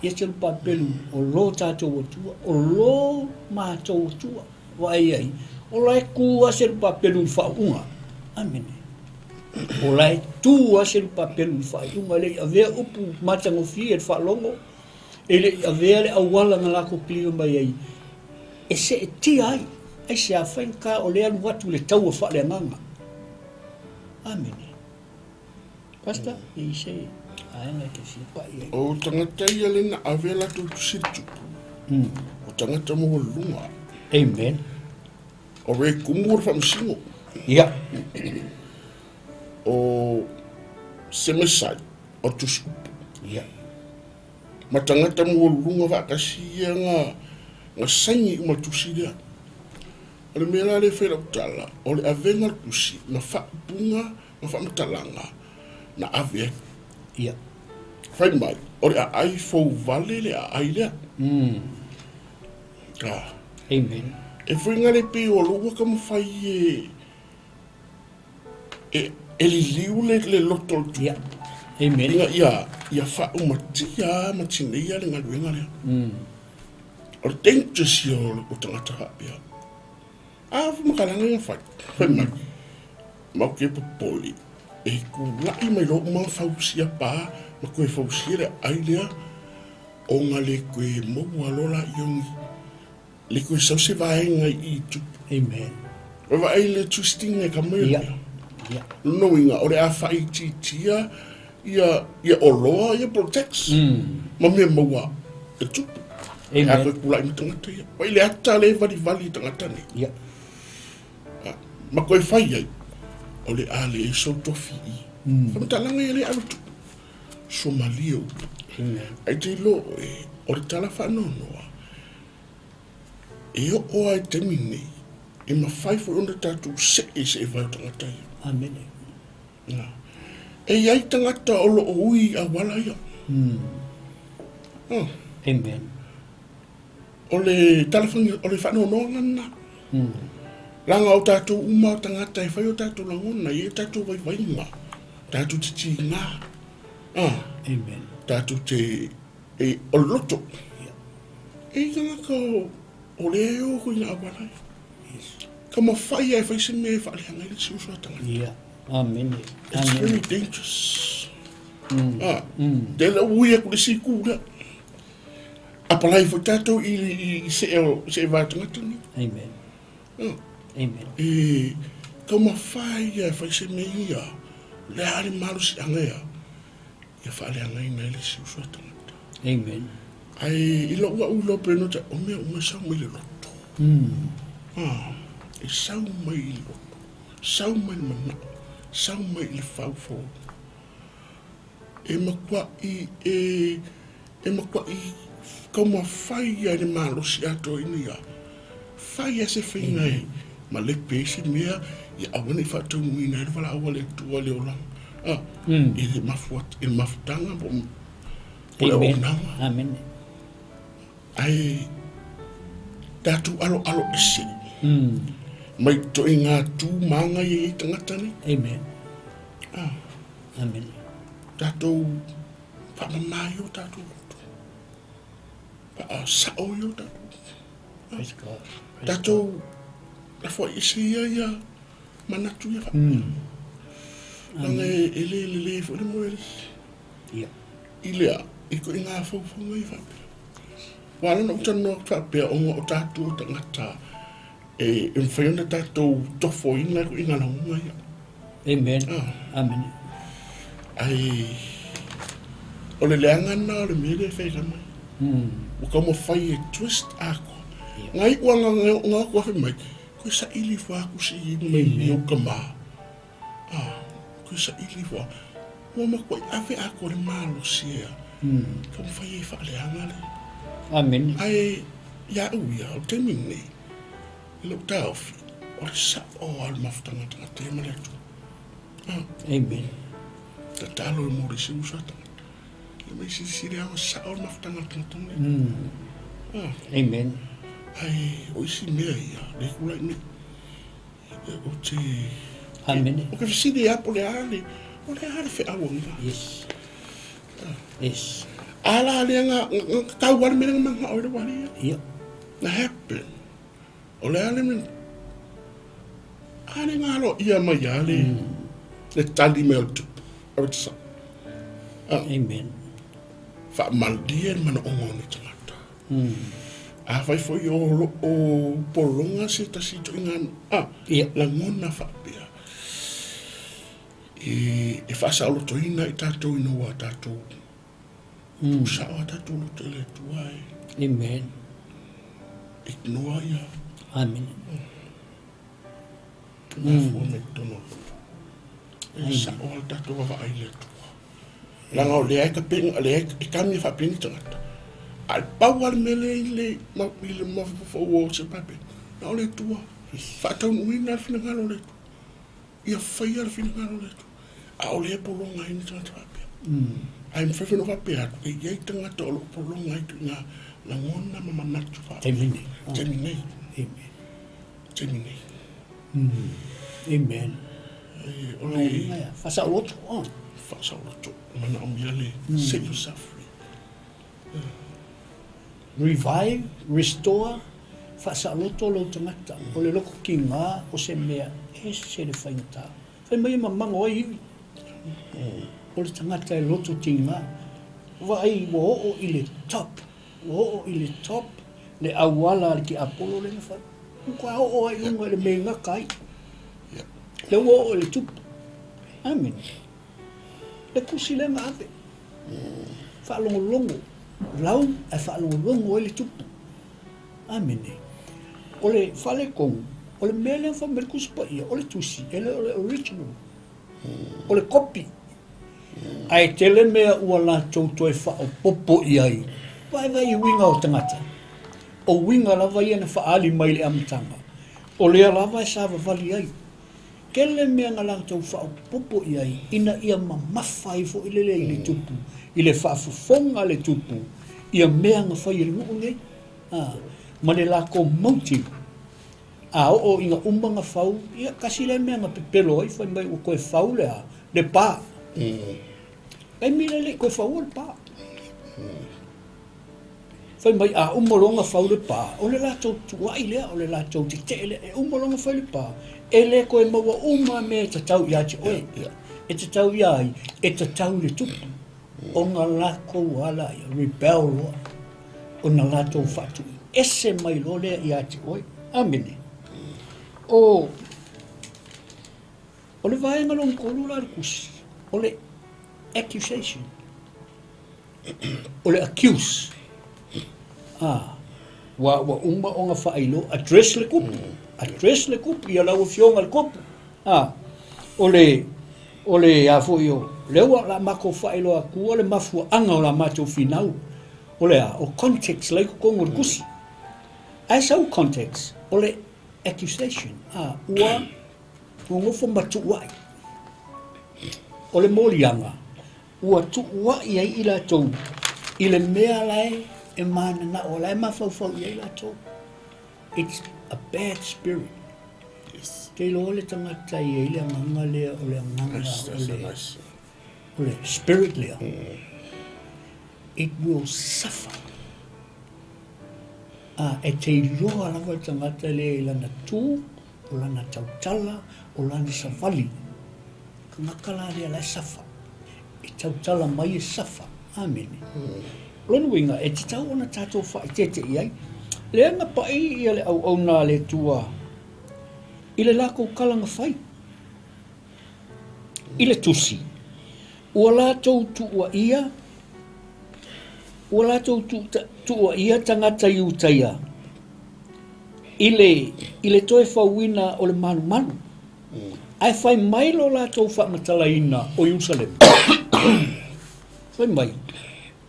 ia Selupapelu o lo tatou Atua, o lo matou Atua. Vaai ai, o la e tu a Selupapelu i le faauuga. Amene. O la e tu a Selupapelu i le faaiuga, e le i avea upu matagofie i le faalogo, e le i avea le auala na latou kiliva mai ai e seetia ai. Aisea? Faigata o le alu atu i le taua faaleagaga. Amene. Pastor, e i se aena e te fia pai ai. O tagata ia le na ave a latou tusi i le tupu. O tagata maualuluga. Amen. O le kumu o le faamasino. Ia. O Semesai, o tusi upu. Ia. Ma tagata maualuluga faatasi ia na, na saini uma le tusi lea. O le mea la lea e fai lau tala, o le avega o le tusi ma faaupuga ma faamatalaga na ave ai. Ia. Fai mai, o le aai fou vale le aai lea. Ah. Amen. E fuiga le pei o lou ua taumafai e e, e liliu le, le loto o le tupu. Ia. Amen. Ina ia, ia faaumatia ma tineia le galuega lea. O le dangerous ia o, o tagata faapea. A faamatalaga ia fai, fai mai, matou te popole e tula'i mai loa uma fausia pa ma toe fausia le aai lea ona le toe maua loa laia o ni le toe sau se vaega i i tupu. Amen. Ua vaai le twisting e ka mai Ia. Ia. Lona uiga o le a faaitiitia ia ia oloa ia po o tax ma mea maua e tupu. Amen. A toe tulai ma tagata ia. Pai le ata le valivali i tagata nei. Ia. Ah, ma koe fai ai, o le a le sau tofi i. Faamatalaga ia le alo tupu. Somalia upu. Amen. Ai te iloa oe, o le tala faanoanoa, e oo lava i taimi nei, e mafai foi ona tatou see i se vai o tagata ia. Amen. Na. E i ai tagata o lo o ui i auala ia. Oh. Amen. O le tala fai, o le faanoanoaga lena. Leaga o tatou uma o tagata e fai o tatou lagona, e i ai o tatou vaivaiga, tatou te tiga. Ah. Amen. Tatou te, e, o le loto. E i ai tagata o, o lea e o i ngā auala ia. Yes. Ka mawhai e whai se mea e whaaleanga i le si uso a tagata. Ia. Amene. It's Amene. very dangerous. Ah, te le ui aku le siku lea. Apalai foi tātou i, i, i se e, se e vā tagata ni. Amen. Ah, Amen. e ka mawhai ia e whai se mea ia. Le a le malu si anga ia. Ia whaaleanga i nei le si uso a tagata. Amen. Ai, i lau au lo pe no ta, o mea uma sau mai le loto. Ah, e sau mai i le loto. Sau mai le manao. Sau mai i le faufau. E makua'i e, e makua'i taumafai ia i le malosi atoa ina ia fai a se faiga e malepe ai se mea ia aua ne i faataunuuina ai le valaau a le Atua le olaga. Ah, i le mafua, i le mafutaga po po le Amen. auaunaga. Amen. Ae tatou aloalo ese mai toaiga tu ma aga ia i ai tagata nei. Amen. Amene. Tatou faamamā i o tatou loto. Faasao i o tatou loto. Praise God. Praise Tatou lafoai ese ia ia manatu ia faapea. Leaga e le lelei foi le moe a le isi. Ia. I le a, i ituaiga faufauga ia faapea. Ua ala ona ou talanoa atu faapea ona o tatou o tagata e mafai ona tatou tofoina ituaiga lagona ia. Amen. Amene. Ae o le leaga lena o le mea lea e fai mai. Ua taumafai e twist atoa. Ngai ua nga atu afe mai, koe saili ifo lava tusi i i ou tama. Koe saili ifo lava. Ua matuai ave atoa le malosi ea. Taumafai e faaleaga le. Amene. Ae ia au ia, o le taimi lenei, i lou taofi, o le sao lava o le mafutaga a tagata ia ma le Atua. Amen. Tatalo mo le isi uso a tagata. Ia mai silasila lava ua sao le mafutaga a le tagata ma le Atua. Amen. Ae o isi mea ia, le tulai mai. Ou te... Amene. Ou te fesili lava po o le a le, o le a le feau o lenei. Yes. Yes. A la lea na tau lava le mea lea na manao ai le uali ia. Ia. Na happen. O le a le mea... A lea na aloaia mai lava le, le tali mai o le tupu. Ave te sao. Amen. Faamalie le manaoga o ni tagata. Afai foi o lo o pologa se tasi ituaiga Ia. lagona faapea, e faasaolotoina i tatou ina ua tatou tuusao a tatou loto i le Atua e Amen. ignore ia Amene. mafua mai totonu o le loto. E sao lava le tatou vaavaai i le Atua. Leaga o lea e tapena, o lea e kami e faapea ni tagata. Ae pau lava le mea lea i le i le mafaufau o se pape, na o le Atua. Faataunuuina le finagalo o le Atua. Ia faia le finagalo o le Atua. A o lea e pologa ai ni tagata faapea. Ae mafai foi ona faapea atu, e i ai tagata o lo o pologa ai ituaiga lagona ma manatu faapea. Taimi nei. Taimi nei. Amen. Taimi nei. Amen. O le Faasaoloto. Faasaoloto. Manaomia le set yourself free. Revive, restore, faasaoloto lou tagata. O le loko tiga o se mea ese le faigata. Fai mai e mamago ai ivi. O le tagata e loto tiga. Vaai ua oo i le top. Ua oo i le top le auala a le tiapolo lea na fai. Ua oo ai i luga i le mea i gata ai. Lea ua oo i le tupu. Amene. Le tusi lea na ave. Faalogologo. Lau ae faalogologo ai le tupu. Amene. O le faaletonu, o le mea lea na fai mai le Tusi Paia, o le tusi, e le o le original. O le kopi. Ae tele mea ua latou toe faaopoopo i ai. Vaevae i uiga o tagata. O uiga lava ia na faaali mai i le amataga. O lea lava e savavali ai. Tele mea na latou faaopoopo i ai ina ia mamafa ai foi lele i le tupu, i le faafofoga a le tupu ia mea na fai e le nuu nei, ma le latou motive. A oo ina uma na fau, ia tasi lea mea na pepelo ai, fai mai ua toe fau le a, le pa. Taimi lea e le i toe faua le pa. Fai mai a uma loa ona fau le pa, o le latou tuuai lea, o le latou tetee lea, e uma loa ona fai le pa, e le toe maua uma mea e tatau ia te oe. E tatau ia ai, e tatau i le tupu, ona latou ala ia, rebel loa, ona latou faatuiese mai loa lea ia te oe. Amene. O, o le vaega lona tolu la o le tusi, o le accusation. O le accuse. Ua ua uma ona faailoa, address le tupu, address le tupu, ia lau Afioga i le tupu. O le, o le a foi o, lea ua la matou faailoa atua le mafuaaga o la matou finau. O le a, o context la i totonu o le tusi. Ae sau context, o le accusation, ua nonofo ma tuuai. O le moliaga, ua tuuai ai i latou i le mea la e mananao, la e mafaufau i ai latou. It's a bad spirit. Yes. Te iloa le tagata e i ai le agaga lea o le agaga Nice, o that's le, nice. o le spirit lea. It will suffer. A, e te iloa lava le tagata lea i lana tu, o lana tautala, o lana savali. Tagata la lea la e suffer. E tautala mai e suffer. Amene. Lona uiga, e tatau ona tatou faaeteete i ai. Lea na pai ia le auauna a le Atua i le latou tala na fai i le tusi, ua latou tuuaia, ua latou tuuaia tagata Iutaia i le, i le toe fauina o le malumalu, ae fai mai lo latou faamatalaina o Ierusalema, fai mai,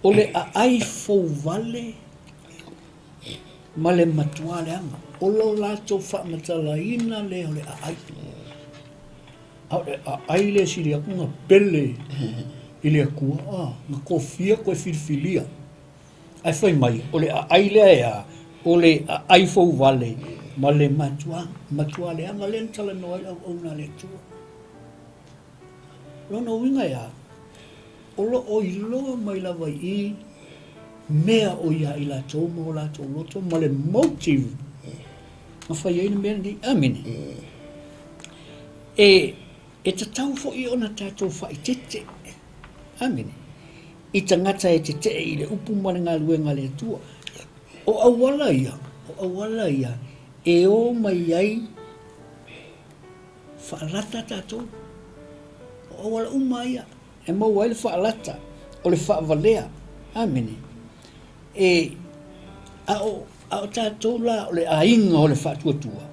o le aai fou vale ma le matuā leaga. O lo latou faamatalaina lea o le aai. A o le aai lea e sili atu ona pele i le Atua, a, na tofia toe filifilia. Ae fai mai, o le aai lea e a? O le aai fou vale ma le matuā, matuā leaga lea na talanoa ai le auauna a le Atua. Lona uiga e a? O lo o iloa mai lava i i mea o ia i latou ma o latou loto ma le motive na fai ai le mea lenei. Amene. E, e tatau foi ona tatou faaeteete. Amene. I tagata e tetee i le upu ma le galuega a le Atua. O auala ia, o auala ia e o mai ai faalata tatou. O auala uma ia e maua ai le faalata, o le faavalea. Amene. E, a o, a o tatou la o le aiga o le faatuatua,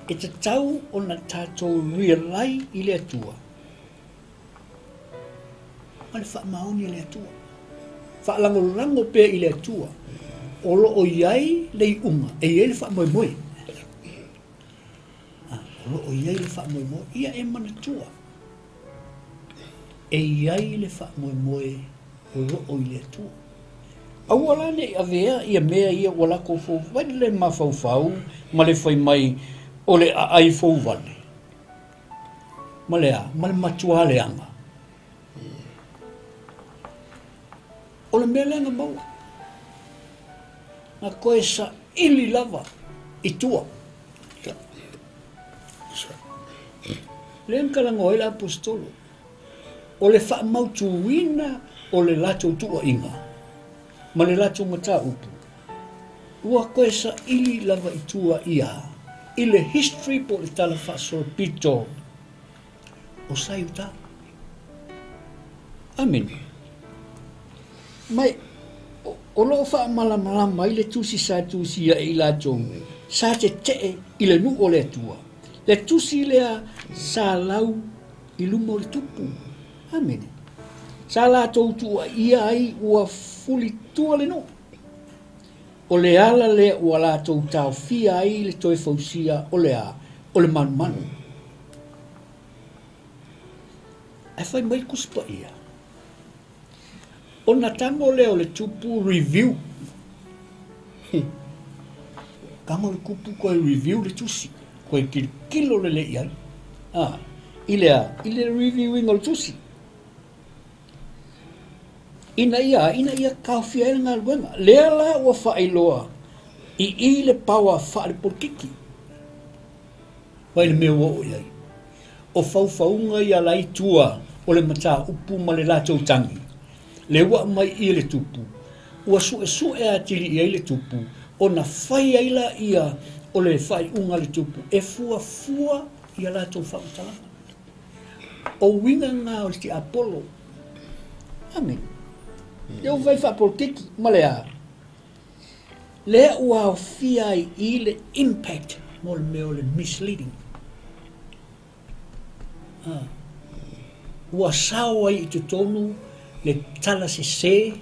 e tatau ona tatou rely i le Atua ma le faamaoni a le Atua. Faalagolago pea i le Atua o lo o i ai le iuga, e i ai le faamoemoe. O lo o i ai le faamoemoe. Ia e manatua, e i ai le faamoemoe o lo o i le Atua. Aua la ne i avea ia mea ia ua latou fou ai le mafaufau ma le fai mai o le aai fou vale. Ma le a? Ma le matuā leaga. O le mea lea na maua. Na toe saili lava i tua. Lea na talanoa ai le Aposetolo, o le faamautuina o le latou tuuaiga ma le latou mataupu, ua toe saili lava i tua ia i le history po o le tala faasolopito o sa i uta. Amene. Mai, o lo o faamalamalama ai le tusi sa tusia e i latou, sa tetee i le nuu o le Atua. Le tusi lea sa lau i luma o le tupu. Amene. Sa latou tuuaia ai ua fulitua le nuu. O le ala lea ua latou taofia ai le toe fausia o le a? O le manumanu. Ae fai mai le Tusi Paia, ona tago lea o le tupu review. Tago le tupu toe review le tusi, toe tilotilo lelei i ai. A, i le a? I le review ina o le tusi. Ina ia, ina ia taofia ai le galuega. Lea la ua faailoa i i le power faalepolitiki. Mai le mea ua oo i ai. O faufauga ia la i tua o le mataupu ma le latou tagi. Lea ua aumai i le tupu, ua suesue atili i ai le tupu, ona fai ai laia o le faaiuga a le tupu e fuafua i a latou faamatalaga. O uiga na o le tiapolo. Amene. Lea ua fai faapolokiki ma le a? Lea ua aofia ai i le impact mo le mea o le misleading. Ah. Ua sao ai i totonu le tala sese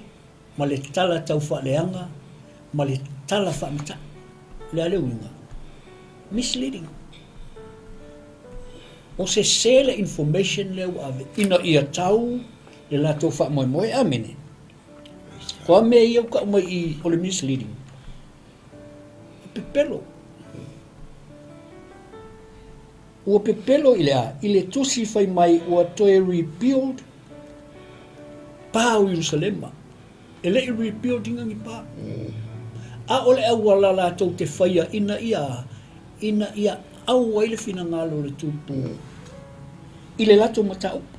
ma le tala taufaaleaga ma le tala faamata'u. O le a le uiga? Misleading. O sese le information lea ua ave ina ia tau le latou faamoemoe. Amene. O a mea ia ua tau mai i o le misleading? E pepelo. Ua pepelo i le a? I le tusi fai mai ua toe rebuild pa o Ierusalema. E le i rebuild ina ni pa. A o le auala latou te faia ina ia ina ia au ai le finagalo o le Tupu i le latou mataupu.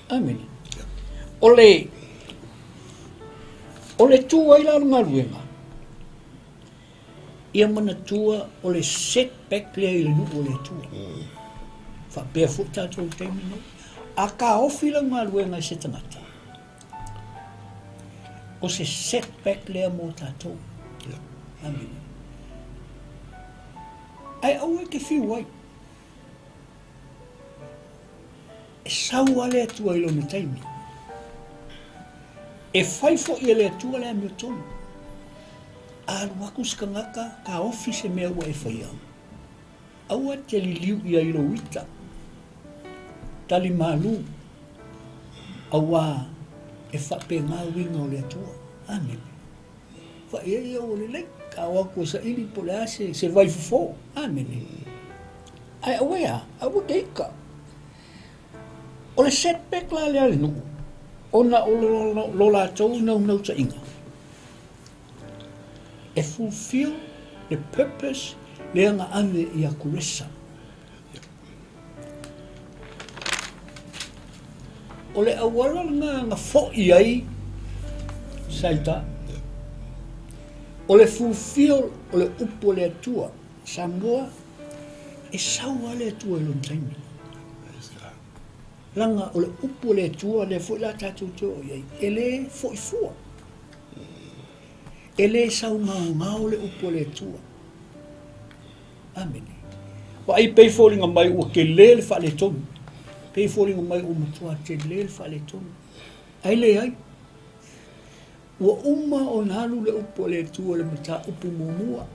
Amene. O le o le tu ai la o le galuega, Ia manatua o le setback lea i le nuu o le Atua. Faapea foi tatou i le taimi nei. A taofi lau galuega e se tagata, o se setback lea mo tatou. Amene. Ae aua e te fiu ai. E sau lava le Atua i lona taimi. E fai foi e le Atua le amiotonu. A alu atu se tagata, taofi se mea ua e faia. Aua te liliu i ai i lou ita. Tali malu, auā e faapena uiga o le Atua. Amene. Fai ai ia ua lelei, a o atu e saili po o le a se, se vaifofo. Amene. Ae aua e a, aua te ita. O le setback la lea a le nuu, ona o lo, lo latou naunautaiga, e fulfill le purpose lea na ave ia Kuresa. O le auala lena na foi ai Saita. O le fulfill o le upu a le Atua, Samoa, e sau lava le Atua i lona taimi. Leaga o le upu a le Atua lea foi la tatou te oo i ai, e le foi fua. E le saugaogao le upu a le Atua. Amene. Vaai pei foliga mai ua tele le faaletonu. Pei foliga mai ua matua tele le faaletonu. Ae leai. Ua uma ona alu le upu a le Atua i le mataupu muamua,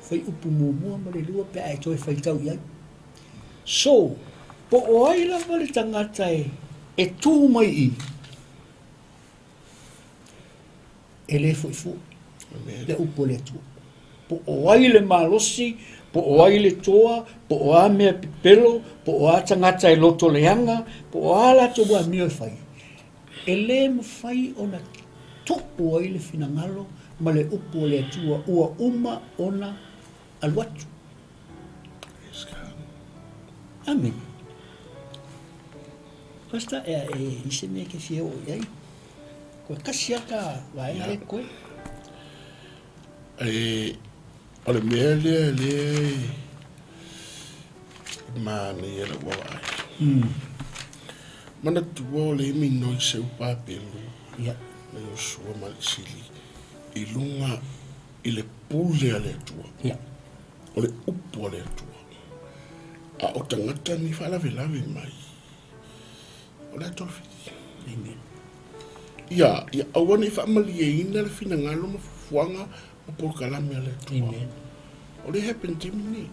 fuaiupu muamua ma le lua pe a e toe faitau i ai. So, po o ai lava le tagata e, e tu mai i, e le foi fua le upu a le Atua. Po o ai le malosi, po o ai le toa, po o a mea pepelo, po o a tagata e loto leaga, po o a latou amio e fai, e le mafai ona tuu ai le finagalo ma le upu a le Atua ua uma ona alu atu. Amene. Pastor, e e i se mea e te fia oo i ai? Koe kasi a ta vaega lea koe. E, o le mea lea lea e manaia lau vaavaai. Manatua o le minoi seu papelu ma Iosua ma le Sili i luga i le pule a le Atua. O le upu a le Atua. A o tagata ni faalavelave mai, o le atoa fili. Amen. Ia, ia aua ne i faamalieina le finagalo ma fuafuaga ma polokalame a le Atua. Amen. O le happen taimi nei.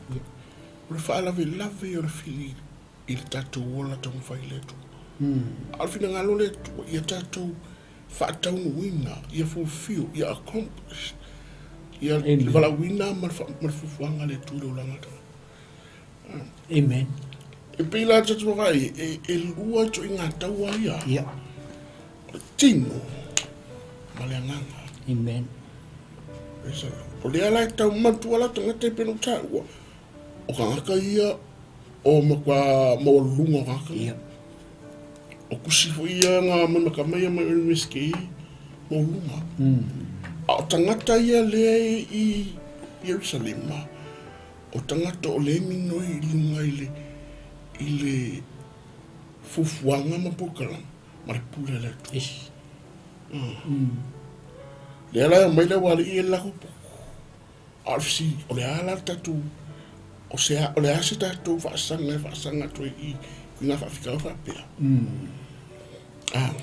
O le faalavelave o le fili i le tatou ola taumafai i le Atua. A o le finagalo o le Atua, ia tatou faataunuuina, ia fulfill, ia accomplish, ia le valaauina ma le fuafuaga a le Atua i le olaga o le tagata. Amen. E pei la tatou vaai, e, e lua ituaiga taua ia. Ia. O le tino ma le agaga. Amen. O lea la e tau matua la tagata e pei ona taua, o tagata ia o matua maualuluga o tagata. Ia. O kusi foi ia na mamaka mai mai o MSK maualuluga. A o tagata ia lea i Ierusalema, o tagata o lea e minoi i luga i le i le fuafuaga ma polokalame ma le pule a le Atua. Yes. Lea la e aumai le aualii e le latou potu. A o le fesili, o le a la le tatou, o se a, o le a se tatou faasaga e faasaga atu ai i i ngā faafitauli faapea? A,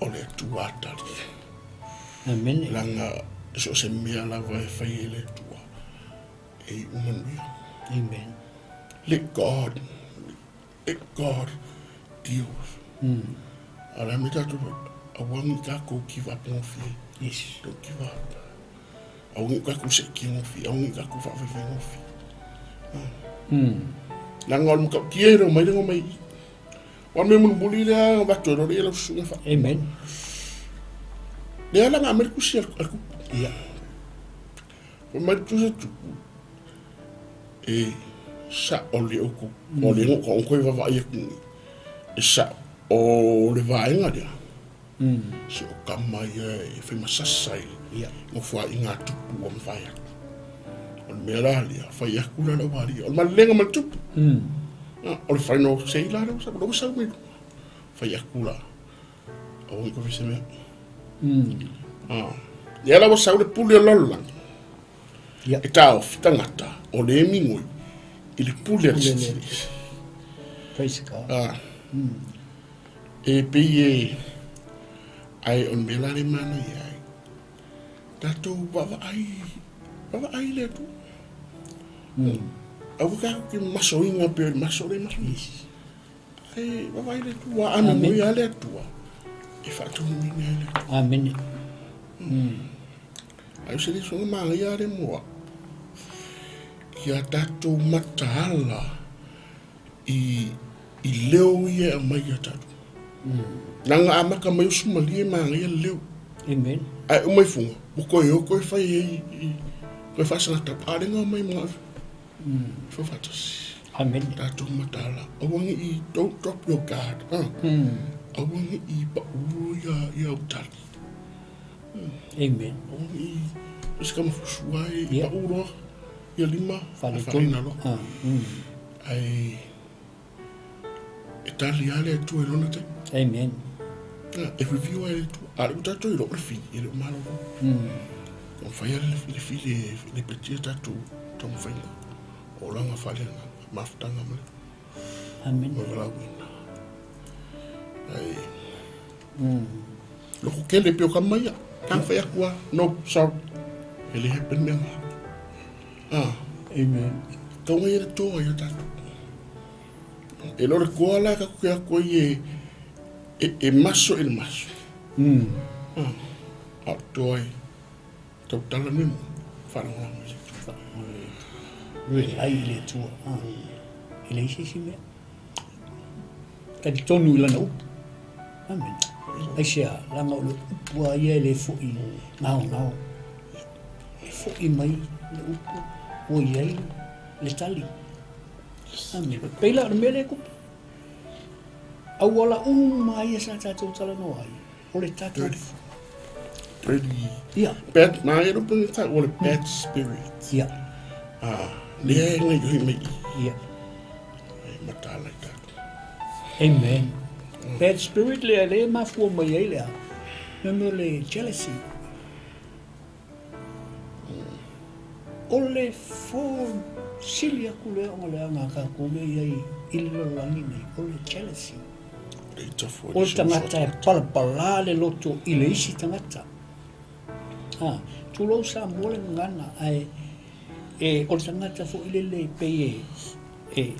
o le Atua a tali. Amene. Leaga so o se mea lava e fai e le Atua, e iu manuia. Amen. Let God, let God deal with. A o le a mea tatou fai? Aua ne i tatou give up gofie. Yes. Don't give up. Aua ne i tatou seetia gofie, aua ne i tatou faafaifaigofie. Leaga o le matautia e le o mai le mai i. O le mea mulimuli lea na avatu ai loa le lau susuga fa. Amen. Lea la na aumai le tusi a le tupu. Ia. Fai mai le tusi a le tupu, e sa'o le outou, o le na ou toe vaavaai atu nei, e sa'o o le vaega lea, se o tama ia e fai masasa i le nofoaiga a tupu ua mavae atu. O le mea la lea, fai atu la lau alii, o le malelega ma le tupu. O le final say la lea ua sau mai luga. Fai atu la, aua ne i toe fai se mea. Lea la ua sau le pule o le lalolagi, e taofi tagata o le migoi i le pule a le Silisili. Praise God. E pei e, ae o le mea la lea e manaia ai, tatou vaavaai, vaavaai i le Atua. Aua tatou te masoina pei o le maso lea e maso nei. Ae vaavaai i le Atua, a migoi lava le Atua, e faataunuuina ai le Atua. Amene. Ae o se lesona manaia lea mo au, ia tatou mataala i i leo ia e aumai ia tatou. Leaga a amata mai usu malie manaia le leo. Amen. Ae uma ifoga, ua toe o toe fai ai i toe faasagata, a o lea na omai ma fau faatasi. Amen. Tatou mataala, aua ne i, don't drop your guard. Aua ne i pau ia ia au tali. Amen. Aua ne i, se kama fusua e Yeah. pau loa ia lima, Faaletonu. faaina loa. Ae e tali lava le Atua i lona taimi. Amen. E review ai le Atua. A o lea ua tatou iloa o le fili, e le o malolo. Ua mafai lava le fili e lepetia tatou taumafaiga o olaga faaleagaga, mafutaga ma le Amen. ma le valaauina. Ae loko tele pei o tama ia, ka fai atu lava, no, sorry, e le happen mea na. Ah. Amen. Tau ai le toa ia tatou. E le o le toa la tatou te atu ai e, e, e maso i le maso. A o le toa e tautala mea mo, faalagolago i le Atua. Relai i le Atua. E leai se isi mea. Talitonu i lana upu. Amen. Aisea, leaga o le upu lava ia e le foi gaogao. E foi mai le upu ua i ai le tali. Amen. Pei la o le mea lea e tupu. Auala uma ia sa tatou talanoa ai, o le tatou... Pretty Ia. bad, ma e ropo ni tau, o le bad spirit. Ia. Ah, lea e ngai ohi mai i. Ia. E mataala i tatou. Amen. Bad spirit lea, lea e mafua mai ai lea. Mea mea o le jealousy. O le fo sili atu lea ona leaga a tatou lea i ai i le lalolagi nei, o le jealousy. O le tagata e palapala le loto i le isi tagata. Ah, tulou Samoa le gagana, ae e, o le tagata foi lele pei e, e,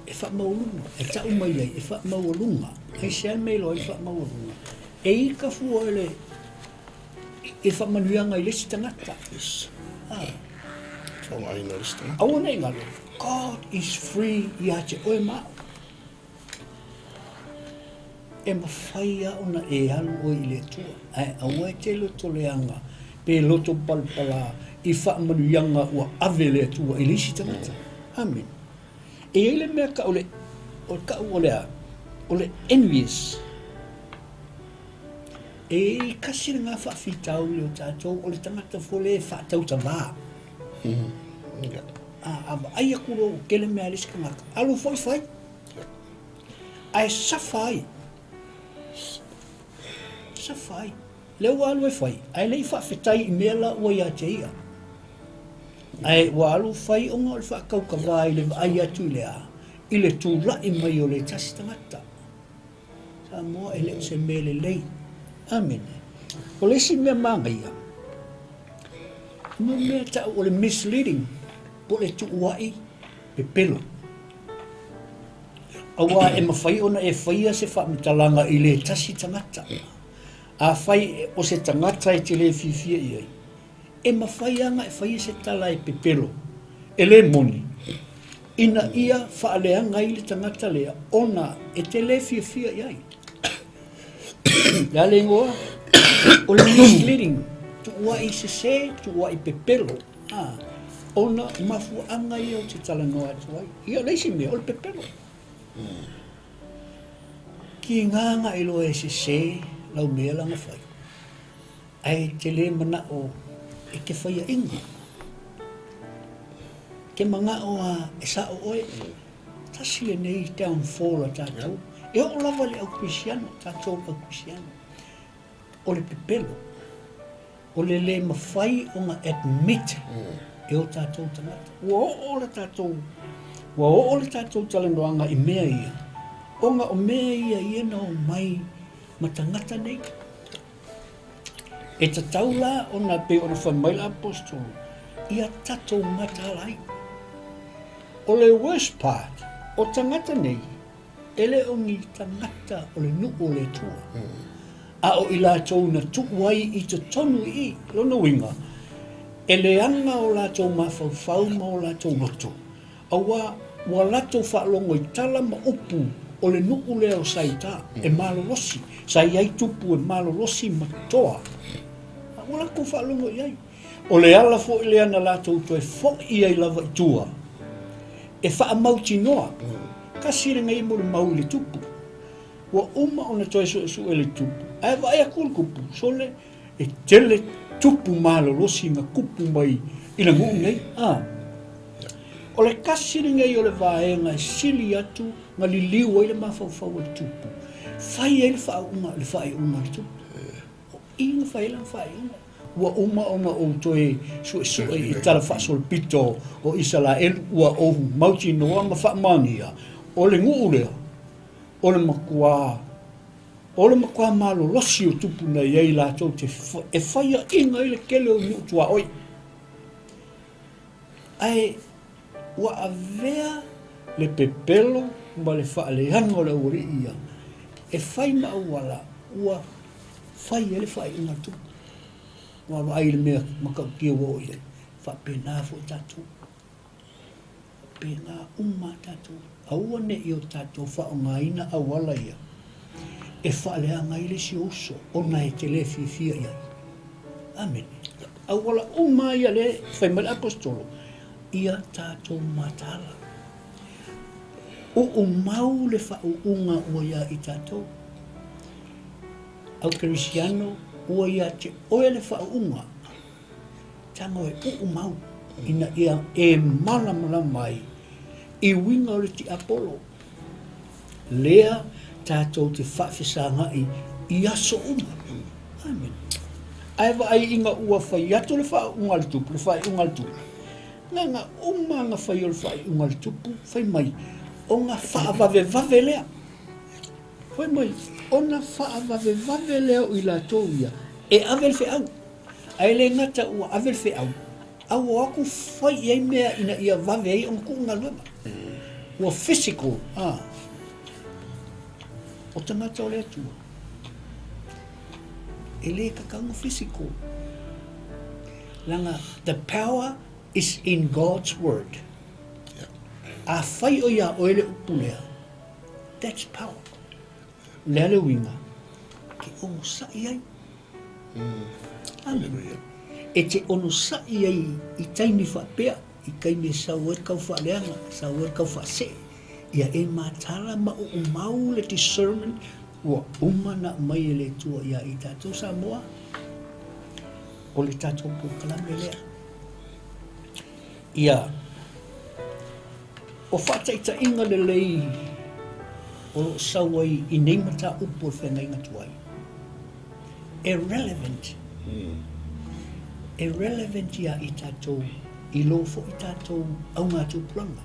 e faamaualuga, e tau mai ai, e faamaualuga. Aisea le mea e iloa ai le faamaualuga? E ika fua i le i le faamanuiaga i le isi tagata. Yes. Ah. Faaaogaina le isi tagata. Aua ne i galo, God is free ia te oe ma au. E mafai lava ona e alu oe i le Atua, ae aua e te loto leaga pe loto palapala i faamanuiaga ua ave le Atua i le isi tagata. Amen. E i ai le mea tau le, o le tau o le a? O le envious. E kasi lena faafitauli o tatou, o le tagata foi lea e faatautavā. A vaai atu loa ua tele mea a le isi tagata, alu foi fai. Ae safa ai. Safa ai. Lea ua alu e fai, ae le i faafetai i mea la ua ia te ia. Ae ua alu fai ona o le faatautavā i le vaai atu i le a, i le tula'i mai o le tasi tagata. Samoa e le o se mea lelei. Amene. O le isi mea manaia, mo mea tau o le misleading, po o le tuua'i pepelo. Aua e mafai ona e faia se faamatalaga i le tasi tagata. Afai o se tagata e te le fiafia i ai, e mafai lava ona e faia se tala e pepelo, e le moni. Ina ia faaleaga ai le tagata lea ona e te lē fiafia i ai. O le a le igoa? O le misleading, tuuai sese, tuuai pepelo, a, ona o mafuaaga ia ou te talanoa atu ai. Ia o le isi mea, o le pepelo. Kiga agai loa e sese lau mea la na fai, ae e te lē manao e te faiaina. Ke manao a e sao oe. Tasi lenei downfall a tatou. E oo lava i le au Kerisiano, tatou au Kerisiano. O le pepelo, o le lē mafai ona admit e o tatou tagata. Ua oo le tatou, ua oo le tatou talanoaga i mea ia, ona o mea ia ia na omai ma tagata nei. E tatau la ona pei ona fai mai le Aposetolo, ia tatou mataala ai. O le worst part, o tagata nei, e le o ni tagata o le nuu o le Atua, a o i latou na tuu ai i totonu i i. Lona uiga, e leaga o latou mafaufau ma o latou loto, Aua ua latou faalogo i tala ma upu o le nuu lea o Saita e malolosi, sa i ai tupu e malolosi ma toa, a ua latou faalogo i ai. O le ala foi lea na latou toe foi ai lava i tua e faamautinoa, tasi lenei molimau i le tupu. Ua uma ona toe suesue le tupu, ae vaai atu le tupu, sole, E tele tupu malolosi na tupu mai i le nuu nei. A. O le tasi lenei o le vaega e sili atu na liliu ai le mafaufau o le tupu, fai ai le faauuga, le faaiuga a le tupu. O i na fai ai lana faaiuga. Ua uma ona ou toe suesue i tala faasolopito o Isalaelu, ua ou mautinoa ma faamaonia, o le nuu lea, o le matua O le matua malolosi o tupu na i ai latou te e faiaina ai le tele o nuu tuaoi. Ae ua avea le pepelo ma le faaleaga o le aualii ia e fai ma auala ua fai ai le faaiuga a le tupu. Ua vaai i le mea matautia ua oo i ai. Faapena foi tatou. Pēlā uma a tatou, aua ne i o tatou faaaogaina auala ia e faaleaga ai le isi uso ona e te lē fiafia i ai. Amene. Auala uma ia lea e fai mai le Aposetolo, ia tatou mataala. Uumau le faauuga ua iā i tatou. Au Kerisiano, ua iā te oe le faauuga. Tago e uumau ina ia e malamalama ai i uiga o le tiapolo lea tatou te faafesagai i aso uma. Amene. Ae vaai ina ua fai atu le faauuga a le tupu, le faaiuga a le tupu, na na uma na fai o le faaiuga a le tupu, fai mai, ona faavavevave lea. Fai mai, ona faavavevave lea o i latou ia, e ave le feau. Ae le gata ua ave le feau, a ua o atu fai i ai mea ina ia vave ai ona tuu galuega. Ua physical, a. O tagata o le Atua, e le tatau ona physical. Leaga the power is in God's word. A fai o iā oe le upu lea, that's power. O le a le uiga? Ke onosai ai. Amen. E te onosai ai i taimi faapea, i taimi e sau ai le tau faaleaga, sau ai le tau faasee, ia e mataala ma uumau le discernment ua uma ona aumai e le Atua iā i tatou Samoa, o le tatou polokalame lea. Ia, o faataitaiga lelei o lo o sau ai i nei mataupu o le feagaiga tuai, e relevant, e relevant iā i tatou i lō foi tatou augatupulaga.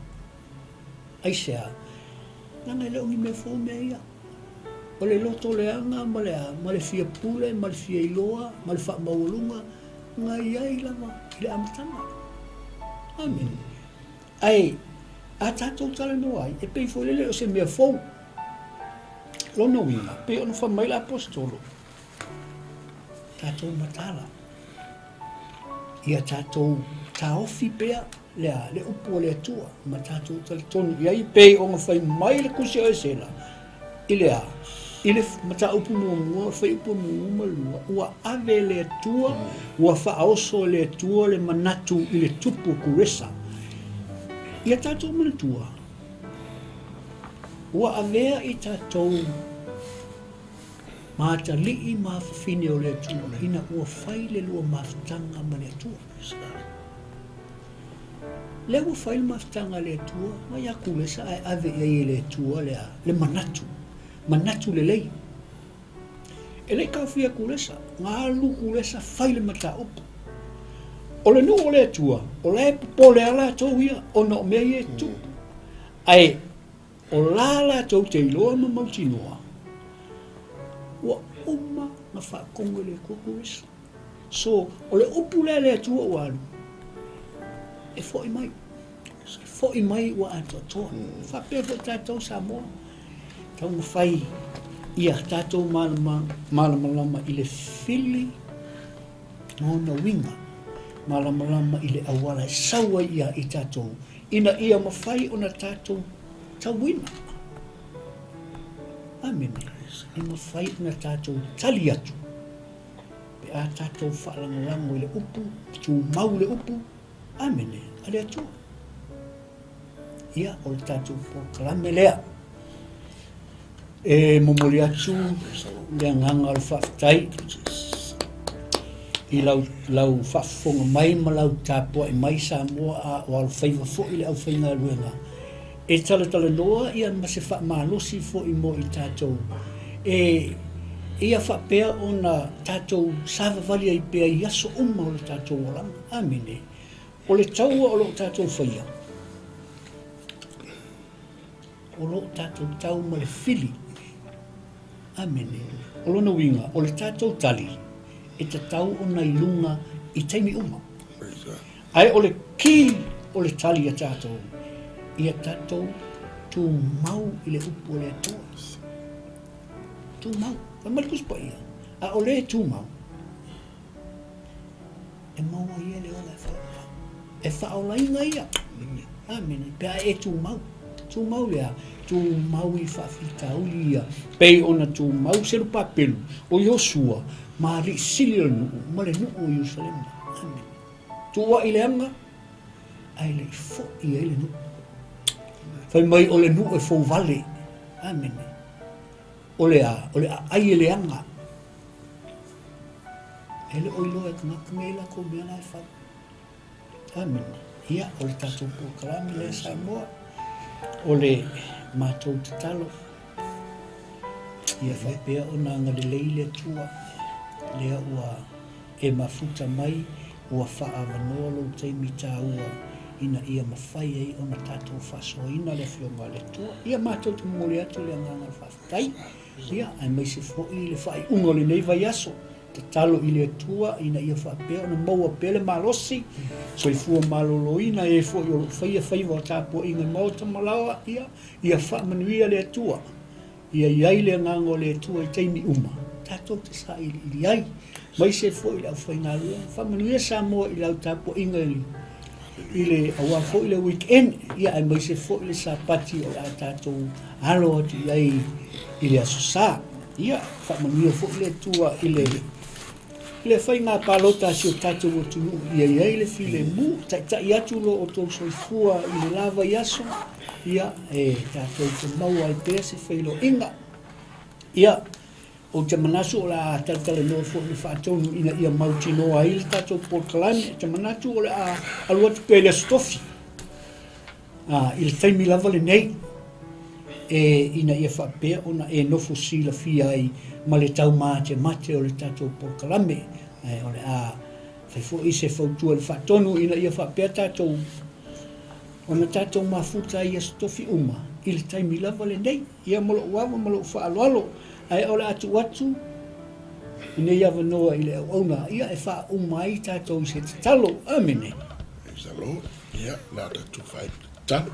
Aisea? Leaga e le o ni mea fou mea ia. O le loto leaga ma le a? Ma le fia pule ma le fia iloa ma le faamaualuga na i ai lava i le amataga. Amene. Ae a tatou talanoa ai, e pei foi lele o se mea fou. Lona uiga, pei ona fai mai le Aposetolo, tatou mataala, ia tatou taofi pea. Le a? Le upu a le Atua, ma tatou talitonu i ai e pei ona fai mai le Tusi o Esera, i le a? I le mataupu muamua, o le fuaiupu muamua ma le lua, ua ave e le Atua, ua faaoso e le Atua le manatu i le tupu o Kuresa. Ia tatou manatua, ua avea i tatou ma atalii ma afafine o le Atua ina ua fai le lua mafutaga ma le Atua. Lea ua fai le mafutaga a le Atua mai ia Kulesa ae ave i ai e le Atua le a? Le manatu, manatu lelei. E le i taofia Kulesa, na alu Kulesa fai le mataupu. O le nuu o le Atua, o la e popole lava latou ia ona o mea ia e tutupu. Ae o la latou te iloa ma mautinoa, ua uma ona faatonu e le Atua Kulesa. So, o le upu lea a le Atua ua alu, e foi mai. E foi mai ua atoatoa. Mm. Faapea foi tatou Samoa, taumafai ia tatou malamalama i le fili ma ona uiga, malamalama i le auala e sau ai ia i tatou, ina ia mafai ona tatou tauina. Amene. E mafai ona tatou tali atu Pe a tatou faalagolago i le upu, tumau i le upu, Amene, a le Atua. Ia, o le tatou polokalame lea. E momoli atu le agaga o le faafetai i lau, lau faafofoga mai ma lau tapuai mai Samoa a o alofaiva foi le aufaigaluega e talatalanoa ia ma se faamalosi foi mo i tatou e ia faapea ona tatou savavali ai pea i aso uma o le tatou olaga. Amene. O le taua o lo o tatou faia, o lo o tatou tau ma le fili. Amene. O lona uiga, o le tatou tali e tatau ona i luga i taimi uma. Ae o le kī o le tali a tatou, ia tatou tumau i le upu a le Atua. Tumau. Fai mai le Tusi Paia, a o le tumau, e maua ia le ola e faaola. E faaolaina ia. Amene. Pe a e tumau. Tumau le a? Tumau i faafitauli ia. Pei ona tumau Serupapelu o Iosua ma alii sili o le nuu ma le nuu o Ierusalema. Amene. Tuuai le aga, ae le i foi ai le nuu. Fai mai o le nuu e fouvale. Amene. O le a? O le aai e leaga. E le o iloa e tagata nei latou mea la e fai. Amene. Ia, o le tatou polokalame lea Samoa, o le matou tatalo, ia faapea ona agalelei le Atua, lea ua e mafuta mai, ua faaavanoa lou taimi taua ina ia mafai ai ona tatou faasoaina le Afioga a le Atua. Ia matou te momoli atu le agaga o le faafetai, ia, aemaise foi le faaiuga o lenei vaiaso. Tatalo i le Atua ina ia faapea ona maua pea le malosi, soifua maloloina e foi o lo o faia faiva o tapuaiga i maota ma laoa, ia, ia faamanuia le Atua. Ia i ai le agaga o le Atua i taimi uma, tatou te sailiili ai, maise foi le aufaigaluega. Faamanuia Samoa i lau tapuaiga i i le aua foi le weekend, ia aemaise foi le Sapati o le a tatou alo atu i ai i le Aso Sa. Ia, faamanuia foi le Atua i le i le faiga palota a si o tatou atunuu ia i ai le filemu, taitai atu lo outou soifua i le la vaiaso, ia, e tatou te maua ai pea se feiloaiga. Ia, ou te manatu o le a talatalanoa foi le faatonu ina ia mautinoa ai le tatou polokalame. Ou te manatu o le a alu atu pea i le Aso Tofi, i le taimi lava lenei, e ina ia faapea ona e nofo silafia ai ma le taumatemate o le tatou polokalame. Ae o le a fai foi se fautua i le faatonu ina ia faapea tatou ona tatou mafuta ai i aso tofi uma i le taimi lava lenei. Ia ma lou ava ma lou faaaloalo, ae o le a tuu atu lenei avanoa i le auauna ia e faauma ai tatou i se tatalo. Amene. Praise the Lord. Ia, o le a tatou faaitatalo.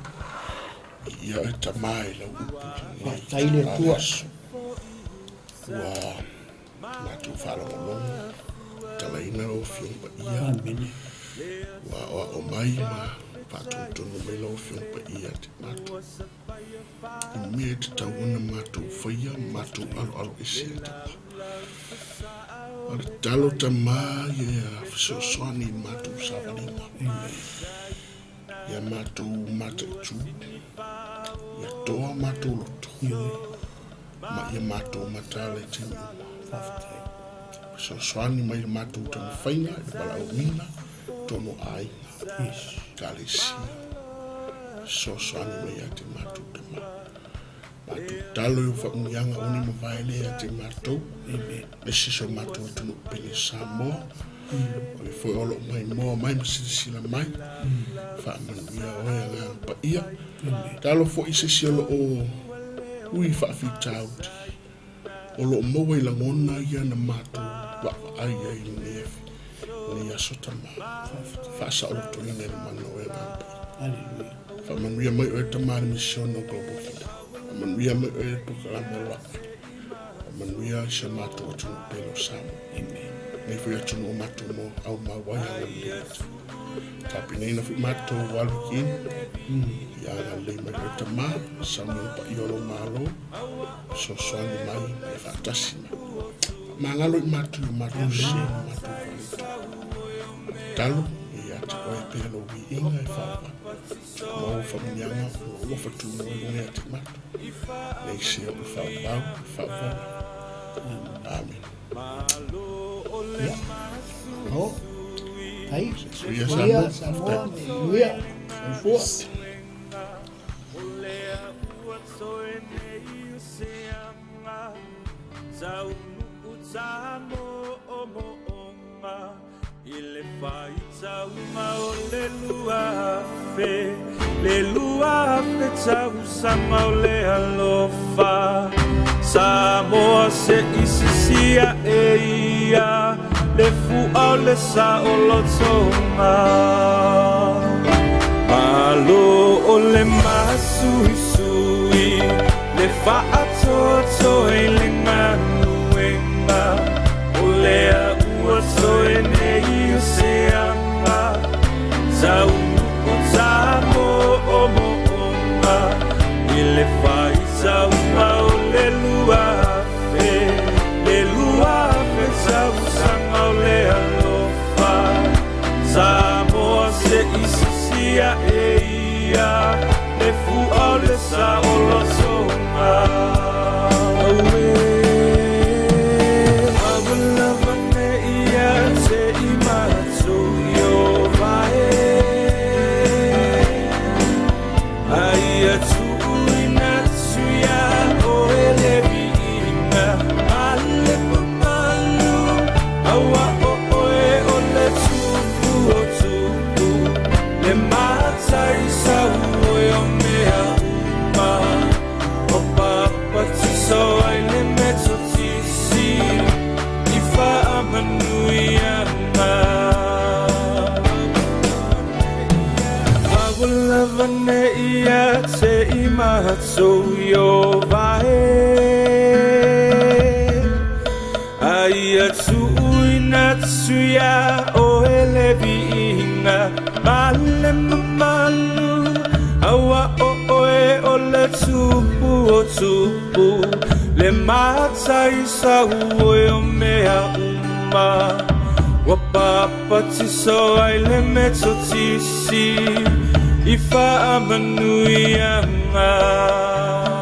Ia e tama i lau upu. Faafetai le Atua. Ua matou faalogologo, talaina lau Afioga Paia. Amene. Ua aoao mai ma Faatonutonu mai lau Afioga Paia ia te matou. I mea e tatau ona matou faia ma matou aloaloese ai Tama. O le tatalo Tama ia fesoasoani i le matou savaliga. Ia matou mataitu, ia toa matou loto, ma ia matou mataala i taimi uma. Faafetai. Fesoasoani mai i le matou taumafaiga i le valaauina totonu o aiga, ekalesia. Fesoasoani mai ia te matou Tama. Matou tatalo i ou faamanuiaga aua ne i mavae lea ia te matou, aemaise si o matou atunuu pele Samoa. O le foi o lo o maimoa mai ma silasila mai, faamanuia oe Agaga Paia. Tatalo foi i se isi o lo o ui faafitauli, o lo o maua i lagona ia na matou vaavaai ai i lenei afi, lenei aso Tama. Faasaolotoina i le mana o oe Agaga Paia. Aleluia. Faamanuia mai oe Tama i le misiona o Global Kingdom. Faamanuia mai oe i le polokalame o Love. Faamanuia i si o matou atunuu pele o Samoa. Amen. Nei foi atunuu o matou mo au mau ai agalelei mai. Tapenaina foi matou alu i kini. Ia agalelei mai oe Tama, sauniga paia o lou Malo, fesoasoani mai ma ia faatasi mai. Faamagalo i matou i o matou sē ma matou faaletonu. Tatalo ia ia te oe pea lou viiga e faavavau. Maua faamanuiaga o lou alofa tunoa i luga ia te matou. Nei se o le faavavau, le faavavau lava. Amene. Ia. Malo. Tai. Soifua Soifua Samoa. Samoa. Faafetai. Manuia. Soifua.